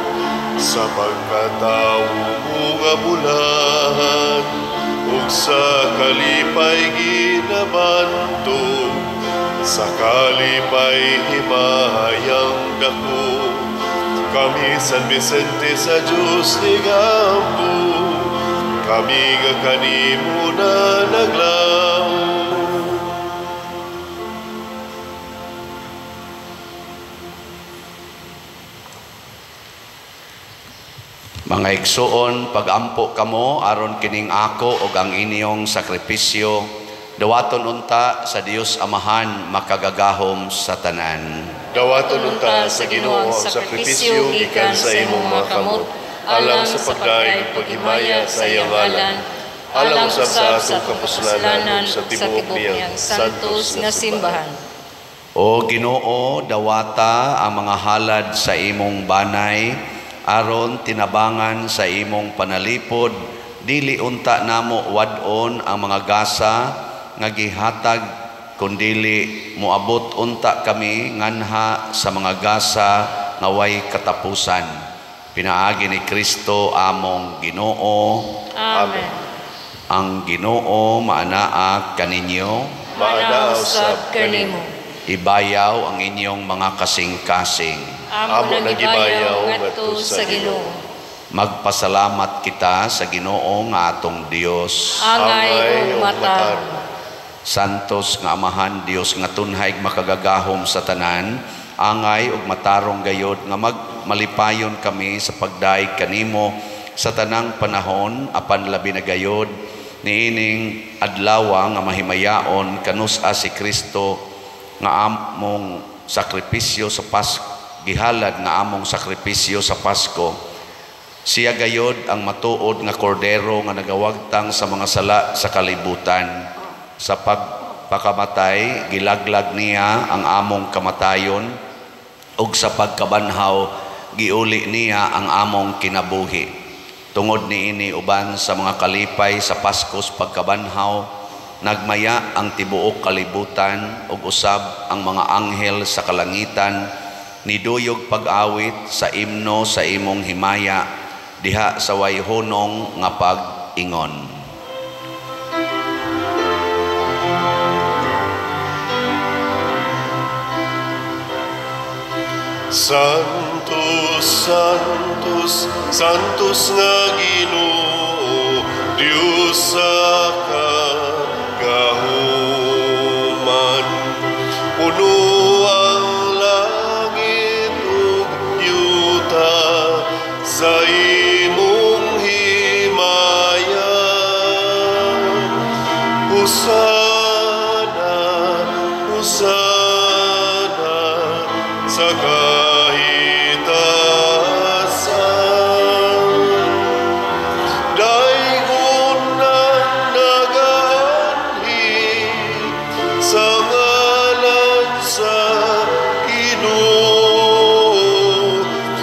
sa pagkatawo mo nga bulahan, ug sa kalipay ginabantog, sa kalipay himayang dako. Kami San Vicente sa Diyos igampo, kami nga kanimo na naglaom. Mga igsuon, pagampo kamo aron kining ako ug ang inyong sakripisyo dawaton unta sa Dios Amahan makagagahom sa tanan. Dawaton unta sa Ginoo ang sakripisyo gikan sa imong mga kamot, alang sa pagdaig paghimaya sa iyang ngalan, alang usab sa atong kapuslanan ug sa tibuok niyang santos nga simbahan. O Ginoo, dawata ang mga halad sa imong banay, aron tinabangan sa imong panalipod, dili unta namo wad-on ang mga gasa nga gihatag, kundili moabot unta kami nganha sa mga gasa nga way katapusan. Pinaagi ni Kristo among Ginoo. Amen. Ang Ginoo maanaa kaninyo, maanaa usab kanimo. Ibayaw ang inyong mga kasing-kasing. Amo nang gibayaw ngadto sa Ginoo. Magpasalamat kita sa Ginoo nga atong Dios. Angay ug matarong. Santos nga Amahan, Dios nga tunhay makagagahom sa tanan, angay ug matarong gayod nga magmalipayon kami sa pagdaig kanimo sa tanang panahon, apan labi na gayod niining adlaw nga mahimayaon kanus-a si Kristo nga among sakripisyo sa Pasko, gihalad nga among sakripisyo sa Pasko. Siya gayod ang matuod nga kordero nga nagawagtang sa mga sala sa kalibutan. Sa pagpakamatay, gilaglag niya ang among kamatayon, ug sa pagkabanhaw, giuli niya ang among kinabuhi. Tungod niini uban sa mga kalipay sa Paskos pagkabanhaw, nagmaya ang tibuok kalibutan ug usab ang mga anghel sa kalangitan, niduyog pag-awit sa imno sa imong himaya diha sa way hunong nga pag-ingon. Santos, Santos, Santos nga Ginoo, Dios sa kagahuman. Puno ang langit ug yuta sa imong himaya. Hosana, hosana sa kahitasan. Daygon ang nagaanhi sa ngalan sa Ginoo.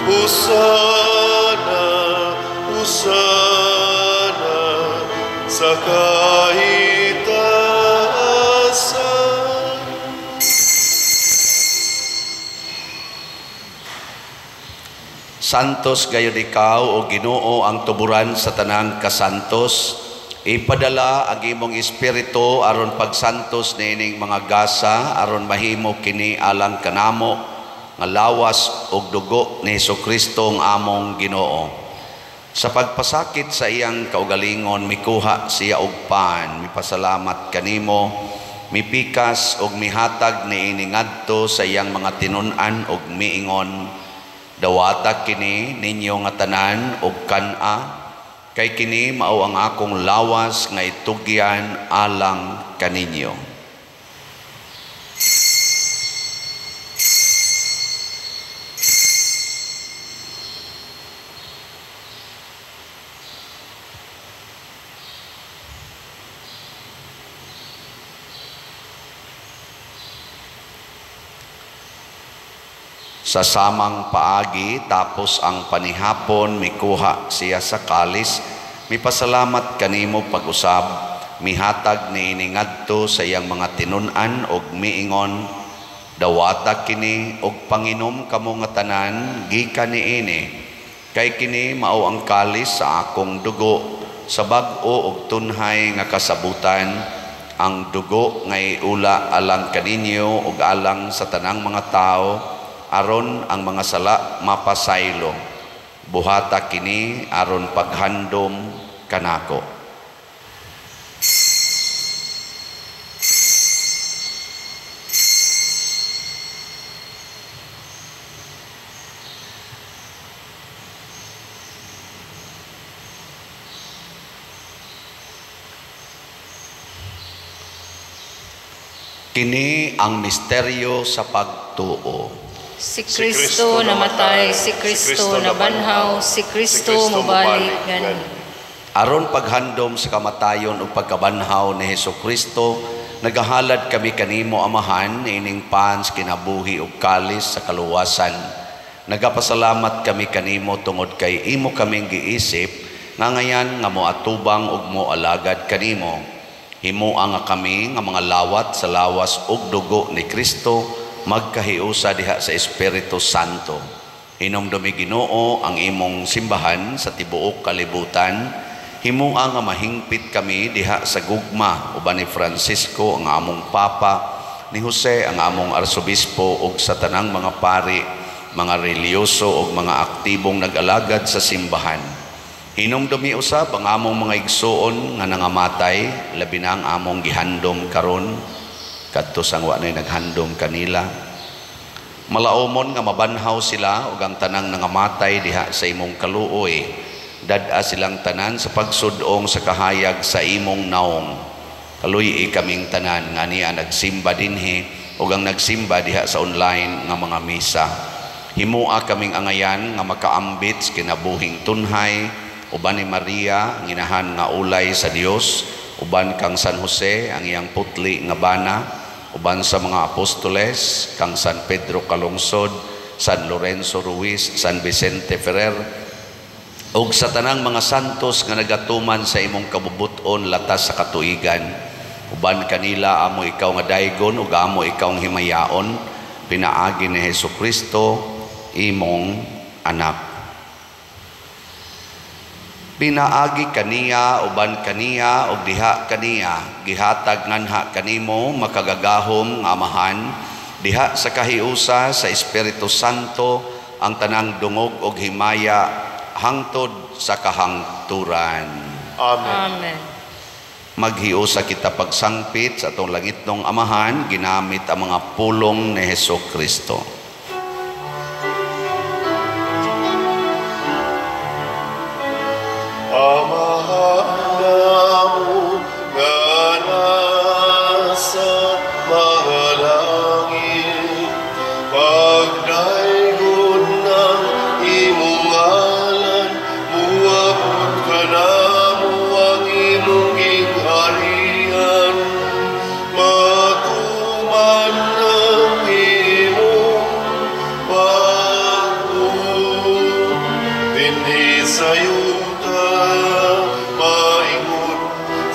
Hosana, hosana sa kahitasan. Santos gayud ikaw o Ginoo ang tuburan sa tanang kasantos. Ipadala ang imong espiritu aron pagsantos niining mga gasa, aron mahimo kini alang kanamo nga lawas ug dugo ni Hesukristo ang among Ginoo. Sa pagpasakit sa iyang kaugalingon, mikuha siya og pan, mipasalamat kanimo, mipikas og mihatag niini ngadto sa iyang mga tinun-an og miingon, dawata kini ninyo nga tanan og kan-a, kay kini mao ang akong lawas nga itugyan alang kaninyo. Sa samang paagi, tapos ang panihapon, mikuha siya sa kalis, mipasalamat kanimo pag-usab, mihatag niini ngadto sa iyang mga tinun-an og miingon, dawata kini og panginom kamo nga tanan gikan niini, kay kini mao ang kalis sa akong dugo, sa bag-o og tunhay nga kasabutan, ang dugo nga iula alang kaninyo ug alang sa tanang mga tawo, aron ang mga sala mapasaylo. Buhata kini aron paghandom kanako. Kini ang misteryo sa pagtuo. Si Kristo namatay, si Kristo nabanhaw, si Kristo mobalik gani. Aron paghandom sa kamatayon ug pagkabanhaw ni Hesukristo, nagahalad kami kanimo Amahan ining pans kinabuhi ug kalis sa kaluwasan. Nagapasalamat kami kanimo tungod kay imo kaming giisip nga ngayan nga moatubang ug moalagad kanimo. Himoa nga kami nga mga lawat sa lawas ug dugo ni Kristo magkahiusa diha sa Espiritu Santo. Hinumdumi Ginoo ang imong simbahan sa tibuok kalibutan. Himoa nga mahingpit kami diha sa gugma uban ni Francisco ang among Papa, ni Jose ang among Arsobispo ug sa tanang mga pari, mga reliyoso ug mga aktibong nag-alagad sa simbahan. Hinumdumi usab ang among mga igsuon nga nangamatay, labi na ang among gihandom karon kadto sang wa nay naghandom kanila. Malaomon nga mabanhaw sila ug ang tanang nangamatay diha sa imong kaluoy. Dad-a silang tanan sa pagsud-ong sa kahayag sa imong naong. Kaluy-i kaming tanan nga niya nagsimba dinhi ug ang nagsimba diha sa online nga mga misa. Himoa kaming angayan nga makaambit sa kinabuhing tunhay uban ni Maria ang inahan nga ulay sa Dios, uban kang San Jose ang iyang putli nga bana, uban sa mga apostoles kang San Pedro Calungsod, San Lorenzo Ruiz, San Vicente Ferrer, ug sa tanang mga santos nga nagatuman sa imong kabubut-on latas sa katuigan. Uban kanila amo ikaw nga daygon ug amo ikaw ang himayaon, pinaagi ni Hesukristo imong anak. Pinaagi kaniya, uban kaniya, ug diha kaniya, gihatag nganha kanimo makagagahom nga Amahan, diha sa kahiusa sa Espiritu Santo ang tanang dungog og himaya hangtod sa kahangturan. Amen. Amen. Maghiusa kita pagsangpit sa atong langitnong Amahan, ginamit ang mga pulong ni Hesukristo. Amahan namo nga nasa mga langit, pagdaygon ng imong ngalan, muabot kanamo ang imong gingharian, matuman ang imong pagbuot dinhi sa yuta, maingon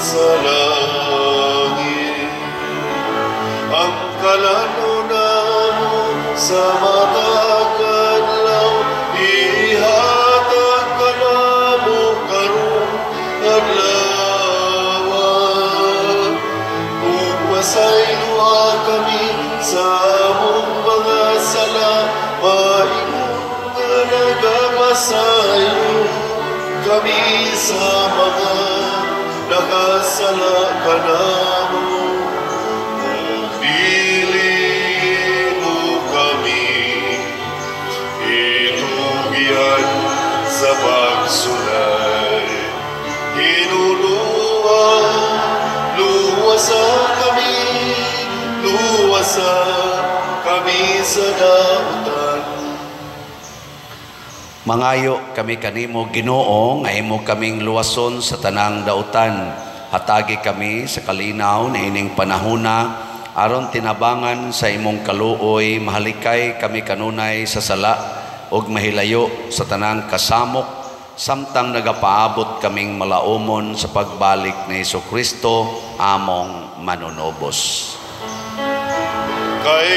sa langit. Ang kalano namo sa matag adlaw, ihatag kanamo karong adlaw. Ug pasayloa kami sa among mga sala, maingon nga nagapasaylo kami sa mga nakasala kanamo. Dili mo kami itugian sa pagsulay. Hinuluan, luwasa kami, luwasa kami sa dautan. Mangayo kami kanimo Ginoo nga imo kaming luwason sa tanang dautan. Hatagi kami sa kalinaw niining panahona aron tinabangan sa imong kaluoy, mahalikay kami kanunay sa sala ug mahilayo sa tanang kasamok, samtang nagapaabot kaming malaumon sa pagbalik ni Hesukristo among manunubos. Kay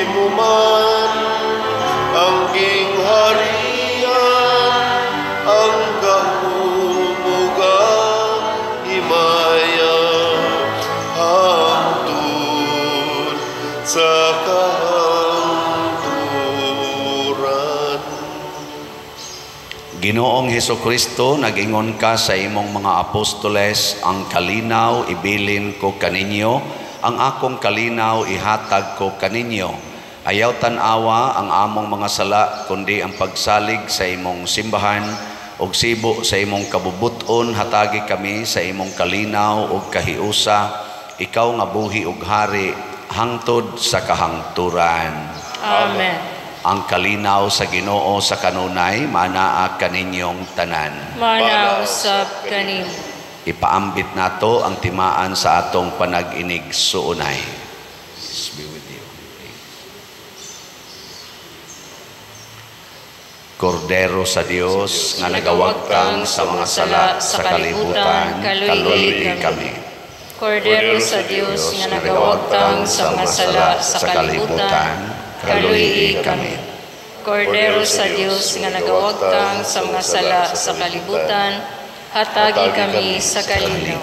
imo man ang gingharian, ang gahom ug ang himaya, hangtod sa kahangturan. Ginoong Hesukristo, nag-ingon ka sa imong mga apostoles, ang kalinaw ibilin ko kaninyo, ang akong kalinaw ihatag ko kaninyo. Ayaw tan-awa ang among mga sala, kundi ang pagsalig sa imong simbahan ug sibo sa imong kabubuton, hatagi kami sa imong kalinaw ug kahiusa, ikaw nga buhi ug hari hangtod sa kahangturan. Amen. Ang kalinaw sa Ginoo sa kanunay manaa kaninyong tanan. Manaa usab kanimo. Ipaambit nato ang timaan sa atong panag-inig suunay. Peace be with you. Kordero sa Dios nga nagawagtang sa mga sala sa kalibutan, kaluoy kami. Kordero sa Dios nga nagawagtang sa mga sala sa kalibutan, kaluoy kami. Kordero sa Dios nga nagawagtang sa mga sala sa kalibutan, hatagi kami sa kalinaw.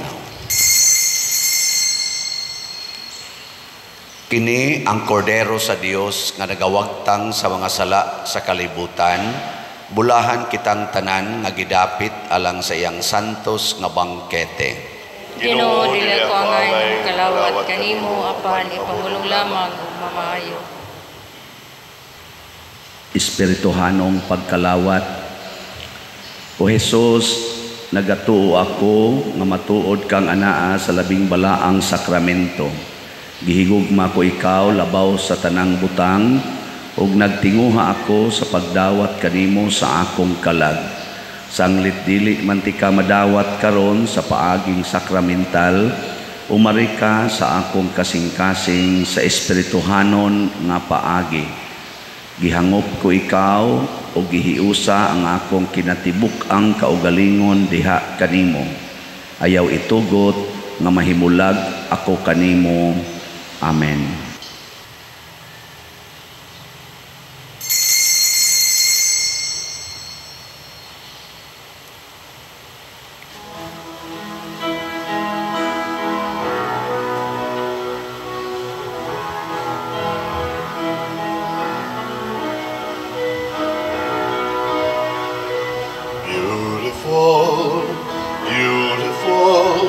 Kini ang kordero sa Dios nga nagawagtang sa mga sala sa kalibutan, bulahan kitang tanan nga gidapit alang sa iyang santos nga bangkete. Ginoo, dili ako angay ng kalawat kanimo, apan ipangulong lamang ug mamaayo. Espirituhanong pagkalawat. O Jesus, nagatuo ako nga matuod kang anaa sa labing balaang sakramento. Gihigugma ko ikaw labaw sa tanang butang, ug nagtinguha ako sa pagdawat kanimo sa akong kalag. Sanglit dili man ti ka madawat karon sa paaging sakramental, umari ka sa akong kasing-kasing sa espirituhanon nga paagi. Gihangop ko ikaw o gihiusa ang akong kinatibuk-ang kaugalingon diha kanimo. Ayaw itugot nga mahimulag ako kanimo. Amen. Beautiful, beautiful,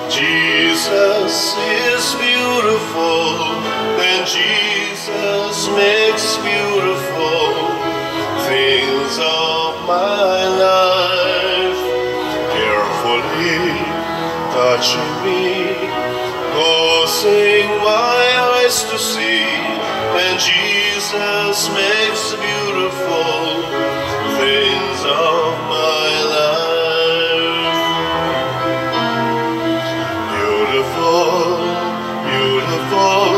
Jesus is beautiful, and Jesus makes beautiful things of my life. Carefully touching me, causing my eyes to see, and Jesus makes beautiful things of my life. Beautiful, beautiful,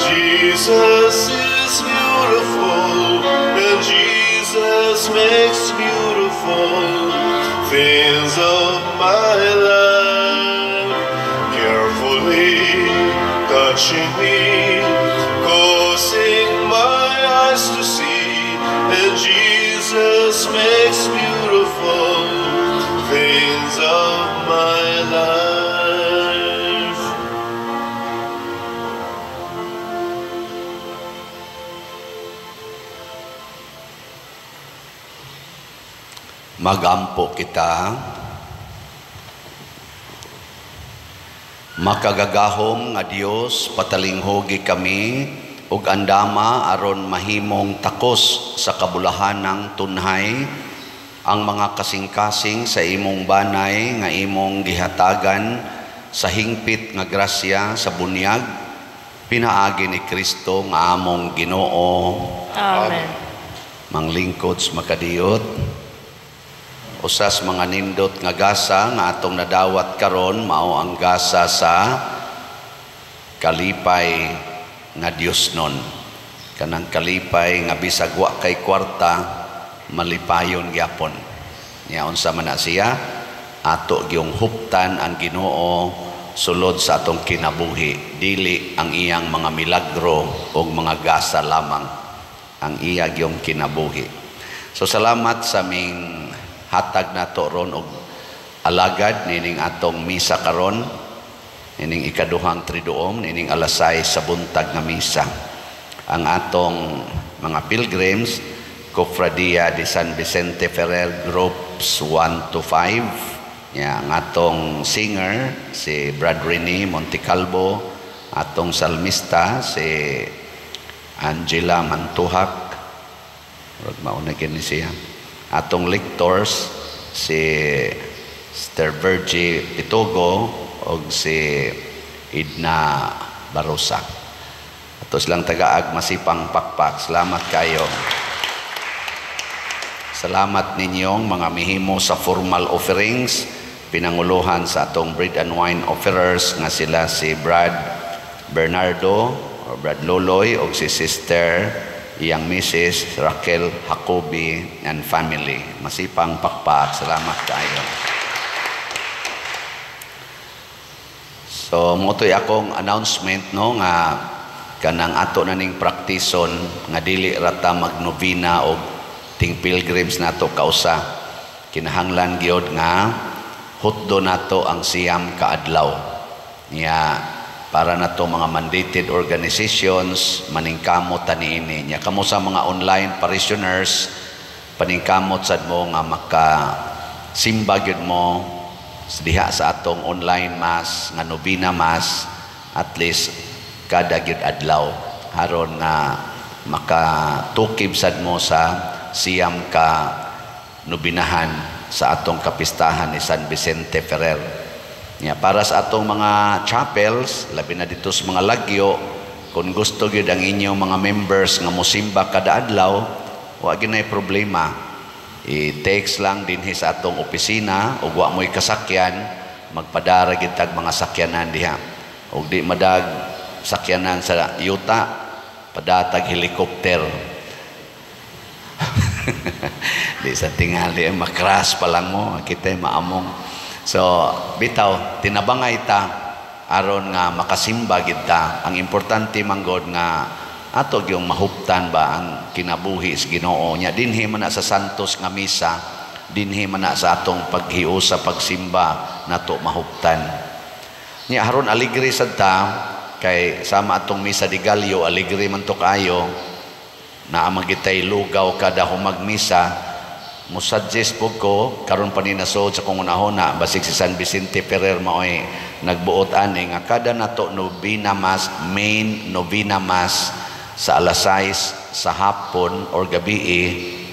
Jesus is beautiful, and Jesus makes beautiful things of my life. Carefully touching me, causing my eyes to see, and Jesus makes beautiful things of my life. Magampo kita. Makagagahom nga Dios, patalinghugi kami ug andama aron mahimong takos sa kabulahanang tunhay ang mga kasing-kasing sa imong banay nga imong gihatagan sa hingpit nga grasya sa bunyag pinaagi ni Kristo nga among Ginoo. Amen. Manglingkod sa makadiyot, usas mga nindot nga gasa nga atong nadawat karon mao ang gasa sa Kalipay nga Dios nun. Kanang kalipay nga bisag wa kay kwarta, malipayon gyapon. Nya unsa man na siya, ato gyung huptan ang Ginoo sulod sa atong kinabuhi, dili ang iyang mga milagro o mga gasa lamang, ang iya gyung kinabuhi. So salamat sa ming hatag nato ron og alagad nining atong misa karon, nining ikaduhang triduom, nining alas 6 sa buntag nga misa. Ang atong mga pilgrims, Cofradia de San Vicente Ferrer Groups 1 to 5. Ya, ang atong singer si Brad Rene Montecalvo, atong salmista si Angela Mantuhak, murag mauna kini siya. Atong lectors si Sister Virgie Pitogo og si Edna Barosa. Ato silang tagaag masipang pakpak. Salamat kayo. Salamat ninyong mga mihimo sa formal offerings, pinanguluhan sa atong bread and wine offerers nga sila si Brad Bernardo or Brad Loloy o si Sister iyang Mrs. Raquel Jacobi and family. Masipang pakpak. Salamat kayo. So motoy akong announcement no nga kanang ato na ning praktison nga dili rata magnovena og ting pilgrims nato kausa. Kinahanglan gyud nga hutdo nato ang 9 ka adlaw. Nya para nato mga mandated organizations maningkamot ta niini. Nya kamo sa mga online parishioners, paningkamot sad mo nga maka simba gyud mo diha sa atong online mass nga novena mass at least kada gyud adlaw aron nga makatukib sad mo sa 9 ka nobinahan sa atong kapistahan ni San Vicente Ferrer. Nya para sa atong mga chapels, labi na dito sa mga lagyo, kung gusto gyud ang inyong mga members nga mosimba kada adlaw, wa gyud nay problema. I-text lang dinhi sa atong opisina ug wa mo'y kasakyan, magpadara gyud tag mga sakyanan diha. Ug di madag sakyanan sa yuta, padatag helicopter. Di sa tingali makras pa lang mo, kita maamong. So bitaw tinabangay ta aron nga makasimba gid ta. Ang importante manggod nga ato gyung mahuptan ba ang kinabuhi sa Ginoo. Nya dinhi man na sa Santos nga misa, dinhi man na sa atong paghiusa pagsimba nato mahuptan. Nya haron aligre sad ta kay sama atong misa di Gallo, aligre man to kaayo. Naa magitay lugaw kada humagmisa. Musuggest po ko karon pa ni nasuod sa kong unahona, basig si San Vicente Ferrer maoy nagbuot ani nga kada nato novena mass, main novena mass sa alas 6 sa hapon or gabi,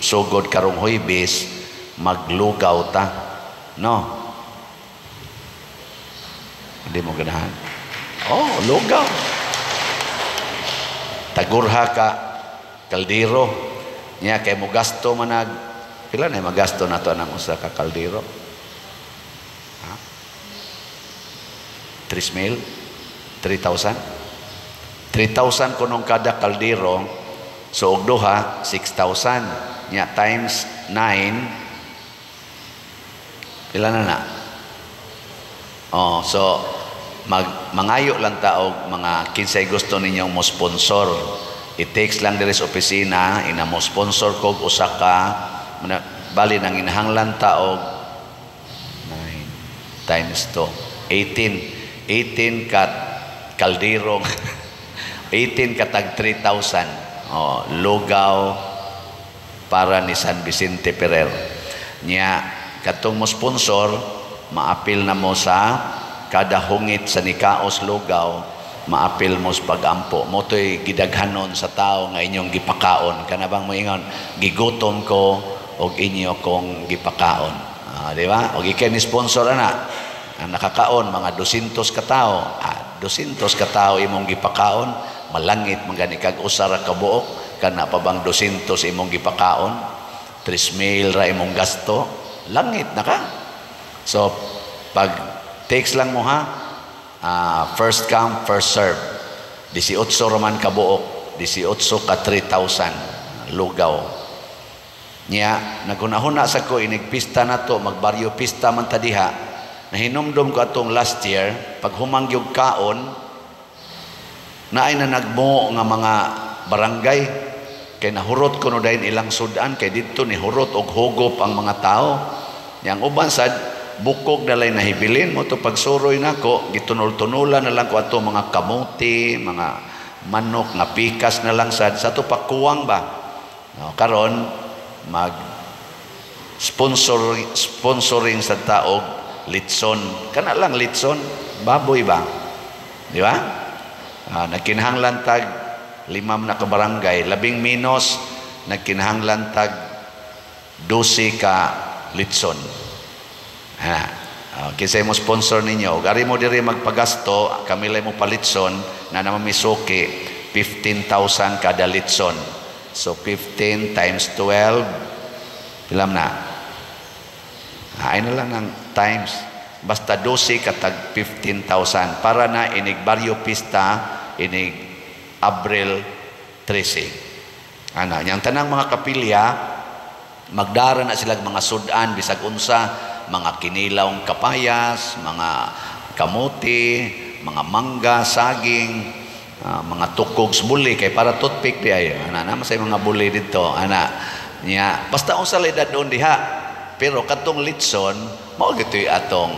sugod karong Huwebes, maglugaw ta. No? Hindi mo ganahan? Oh, lugaw. Tagurha ka kaldero. Nya kay mo gasto manag pila na magasto nato anang usa ka kaldero? Ha? 3 mil? 3,000? 3,000 kunong kada kaldero, so og duha 6,000. Nya times 9, pila na na? Oh, so mangayo lang ta og mga kinsay gusto ninyong mo sponsor. I-text lang diri sa opisina, ina mo sponsor kog usa ka, bali nang inahanglan ta og 9 times 2, 18, 18 ka kaldero, 18 ka tag 3,000. Oh, lugaw para ni San Vicente Ferrer. Nya katong mo sponsor, maapil na mo sa kada hungit sa nikaos lugaw, maapil mo sa pagampo. Moto'y gidaghanon sa tao nga inyong gipakaon. Kana bang moingon, gigutom ko og inyo kong gipakaon. Di ba? Og ikay ni sponsor ana, ang nakakaon mga 200 ka tao. 200 ka tao imong gipakaon, malangit man gani kag usa ra ka buok, kana pa bang 200 imong gipakaon, 3 mil ra imong gasto, langit na ka. So pag takes lang mo ha, first come first serve. 18 raman kabuok, 18 ka 3,000 lugaw. Nya nagunahuna sa ko inig pista nato, magbaryo pista man ta diha. Nahinumdum ko atong last year, pag humangyog kaon, naay na nagmo nga mga barangay kay nahurot kuno dayon ilang sudan kay didto ni hurot og hugop ang mga tao. Yang uban sad bukog dalay nahibilin mo to pagsuroy nako, gitunol-tunulan na lang ko ato mga kamuti, mga manok nga pikas na lang sad sa to pakuwang ba. No, karon mag sponsoring sa taog litson, kana lang litson baboy ba, di ba? Nagkinahanglan tag 5 na ka barangay, labing menos nagkinahanglan tag 12 ka litson. Ha. Kinsay mo sponsor ninyo, gari mo diri magpagasto, kami lay mo palitson na naman misuki 15,000 kada litson. So 15 times 12 pilam na. Ay na lang ng times. Basta 12 katag 15,000 para na inig baryo pista inig Abril 13. Ana, yang tanang mga kapilya magdara na sila mga sudan bisag unsa, mga kinilawng kapayas, mga kamote, mga mangga, saging, mga tukog sa buli kay para toothpick di ay. Ana na masay mga buli didto. Ana nya basta unsa lay dadon diha. Pero katong litson mao gitoy atong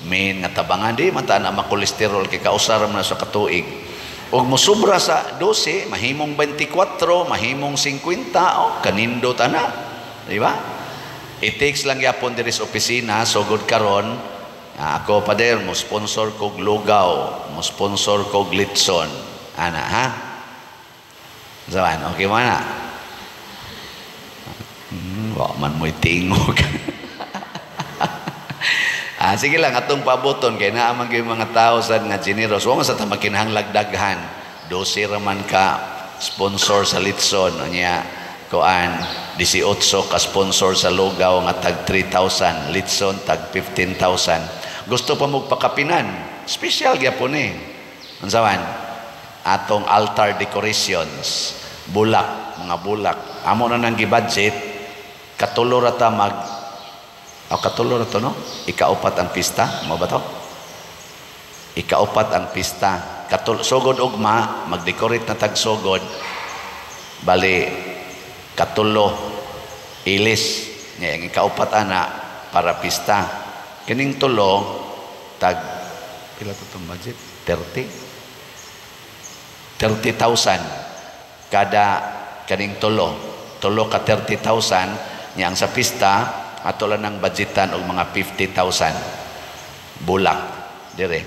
main nga tabangan, di man ta na makolesterol kay kausar man sa katuig. Og mosubra sa 12, mahimong 24, mahimong 50, oh, kanindo ta na. Di ba? It takes lang yapon diri sa opisina, sugod karon, ako pader mo sponsor kog lugaw, mo sponsor kog litson. Ana ha? Zawan, okay man na? Wa man mo'y tingog. Sige lang atong pabuton kay naa man gyud mga tao sad nga generous. Wa man sa ta makinahanglag daghan. 12 ra man ka sponsor sa litson, unya kuan 18 ka sponsor sa lugaw nga tag 3,000, litson tag 15,000. Gusto pa mo pakapinan, special gyapon ni. Unsa man? Atong altar decorations, bulak, mga bulak. Amo na nang gi-budget, katulo ra ta mag katulo ra to no? Ikaupat ang pista, mo ba to? Ikaupat ang pista. Katulo sugod ugma, mag-decorate na tag sugod. Bali katulo ilis nya ang ikaupat ana para pista. Kining tulo tag pila to tong budget? 30,000 kada kaning tulo. Tulo ka 30,000 nya ang sa pista ato lang ng budgetan og mga 50,000 bulak dire.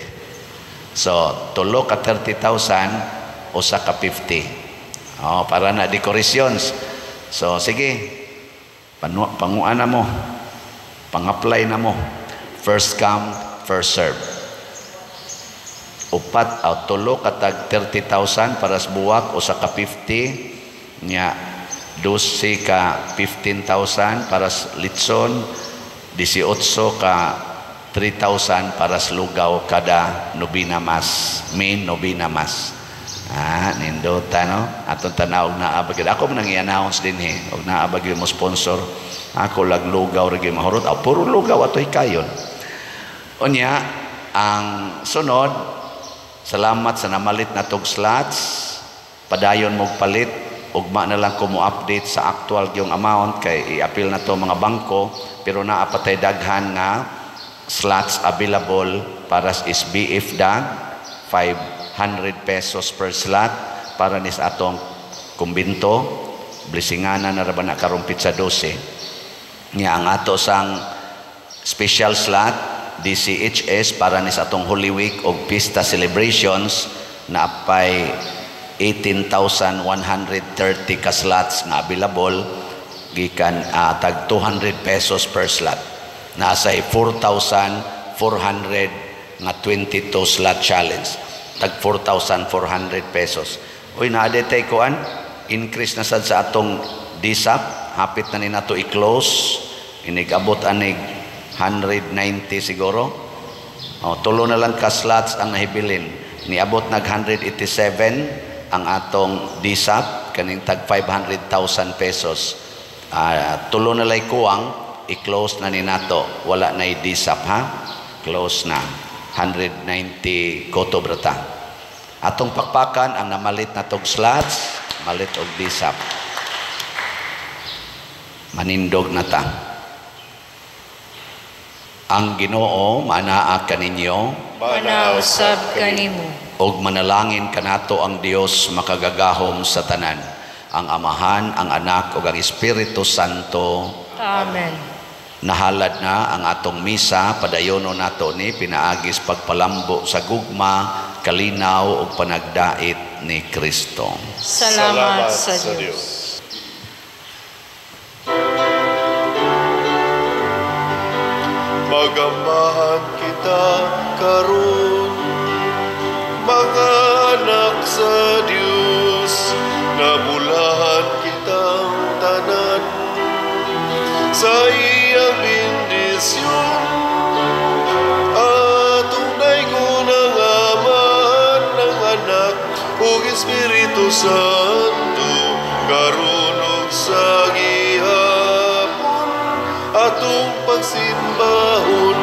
So tulo ka 30,000 usa ka 50. Oh, para na decorations. So sige, panguan na mo, pang-apply na mo. First come, first serve. Upat o tulo katag 30,000 para sa buwak, usa ka 50 nya 12 ka 15,000 para sa litson, 18 ka 3,000 para sa lugaw kada nobina mas, main nobina mas. Nindota no? Atong tanaw naa ba gyud. Ako man ang i-announce din eh. Og naa ba gyud mo sponsor. Ako lag lugaw ra gyud mahurot. Puro lugaw ato hikayon. Unya ang sunod, salamat sa namalit na tog slots. Padayon mo palit. Ugma na lang ko mo update sa actual yung amount kay i-appeal na to mga bangko, pero naa pa tay daghan nga slots available para sa SBF dag 500 pesos per slot para nis atong kumbinto, blessinganan na ra ba na karong pitsa 12. Nya ang ato sang special slot DCHS para nis atong Holy Week og Pista celebrations na apay 18,130 ka slots nga available gikan tag 200 pesos per slot. Nasa 4,400 nga 22 slot challenge tag 4,400 pesos. Uy, naa detay kuan, increase na sad sa atong DSAP, hapit na ni nato i-close, inig-abot anig 190 siguro. O, tulo na lang ka slots ang nahibilin. Niabot nag 187 ang atong DSAP kaning tag 500,000 pesos. Tulo na lay kuwang, i-close na ni nato. Wala na i-DSAP ha. Close na. 190 koto brata. Atong pakpakan ang namalit na tog slots, malit og DSAP. Manindog na ta. Ang Ginoo manaa kaninyo, Manaa usab kanimo. Og manalangin kanato ang Dios makagagahom sa tanan, ang Amahan, ang Anak ug ang Espiritu Santo. Amen. Nahalad na ang atong misa, padayono nato ni pinaagis pagpalambo sa gugma, kalinaw ug panagdait ni Kristo. Salamat sa Dios. Magambahan kita karon, mga anak sa Dios, nabulahan kitang tanan sa iyang bendisyon. Atong daygon ang Amahan, ang Anak ug Espiritu Santo, karon ug sa gihapon atong pagsimbahon.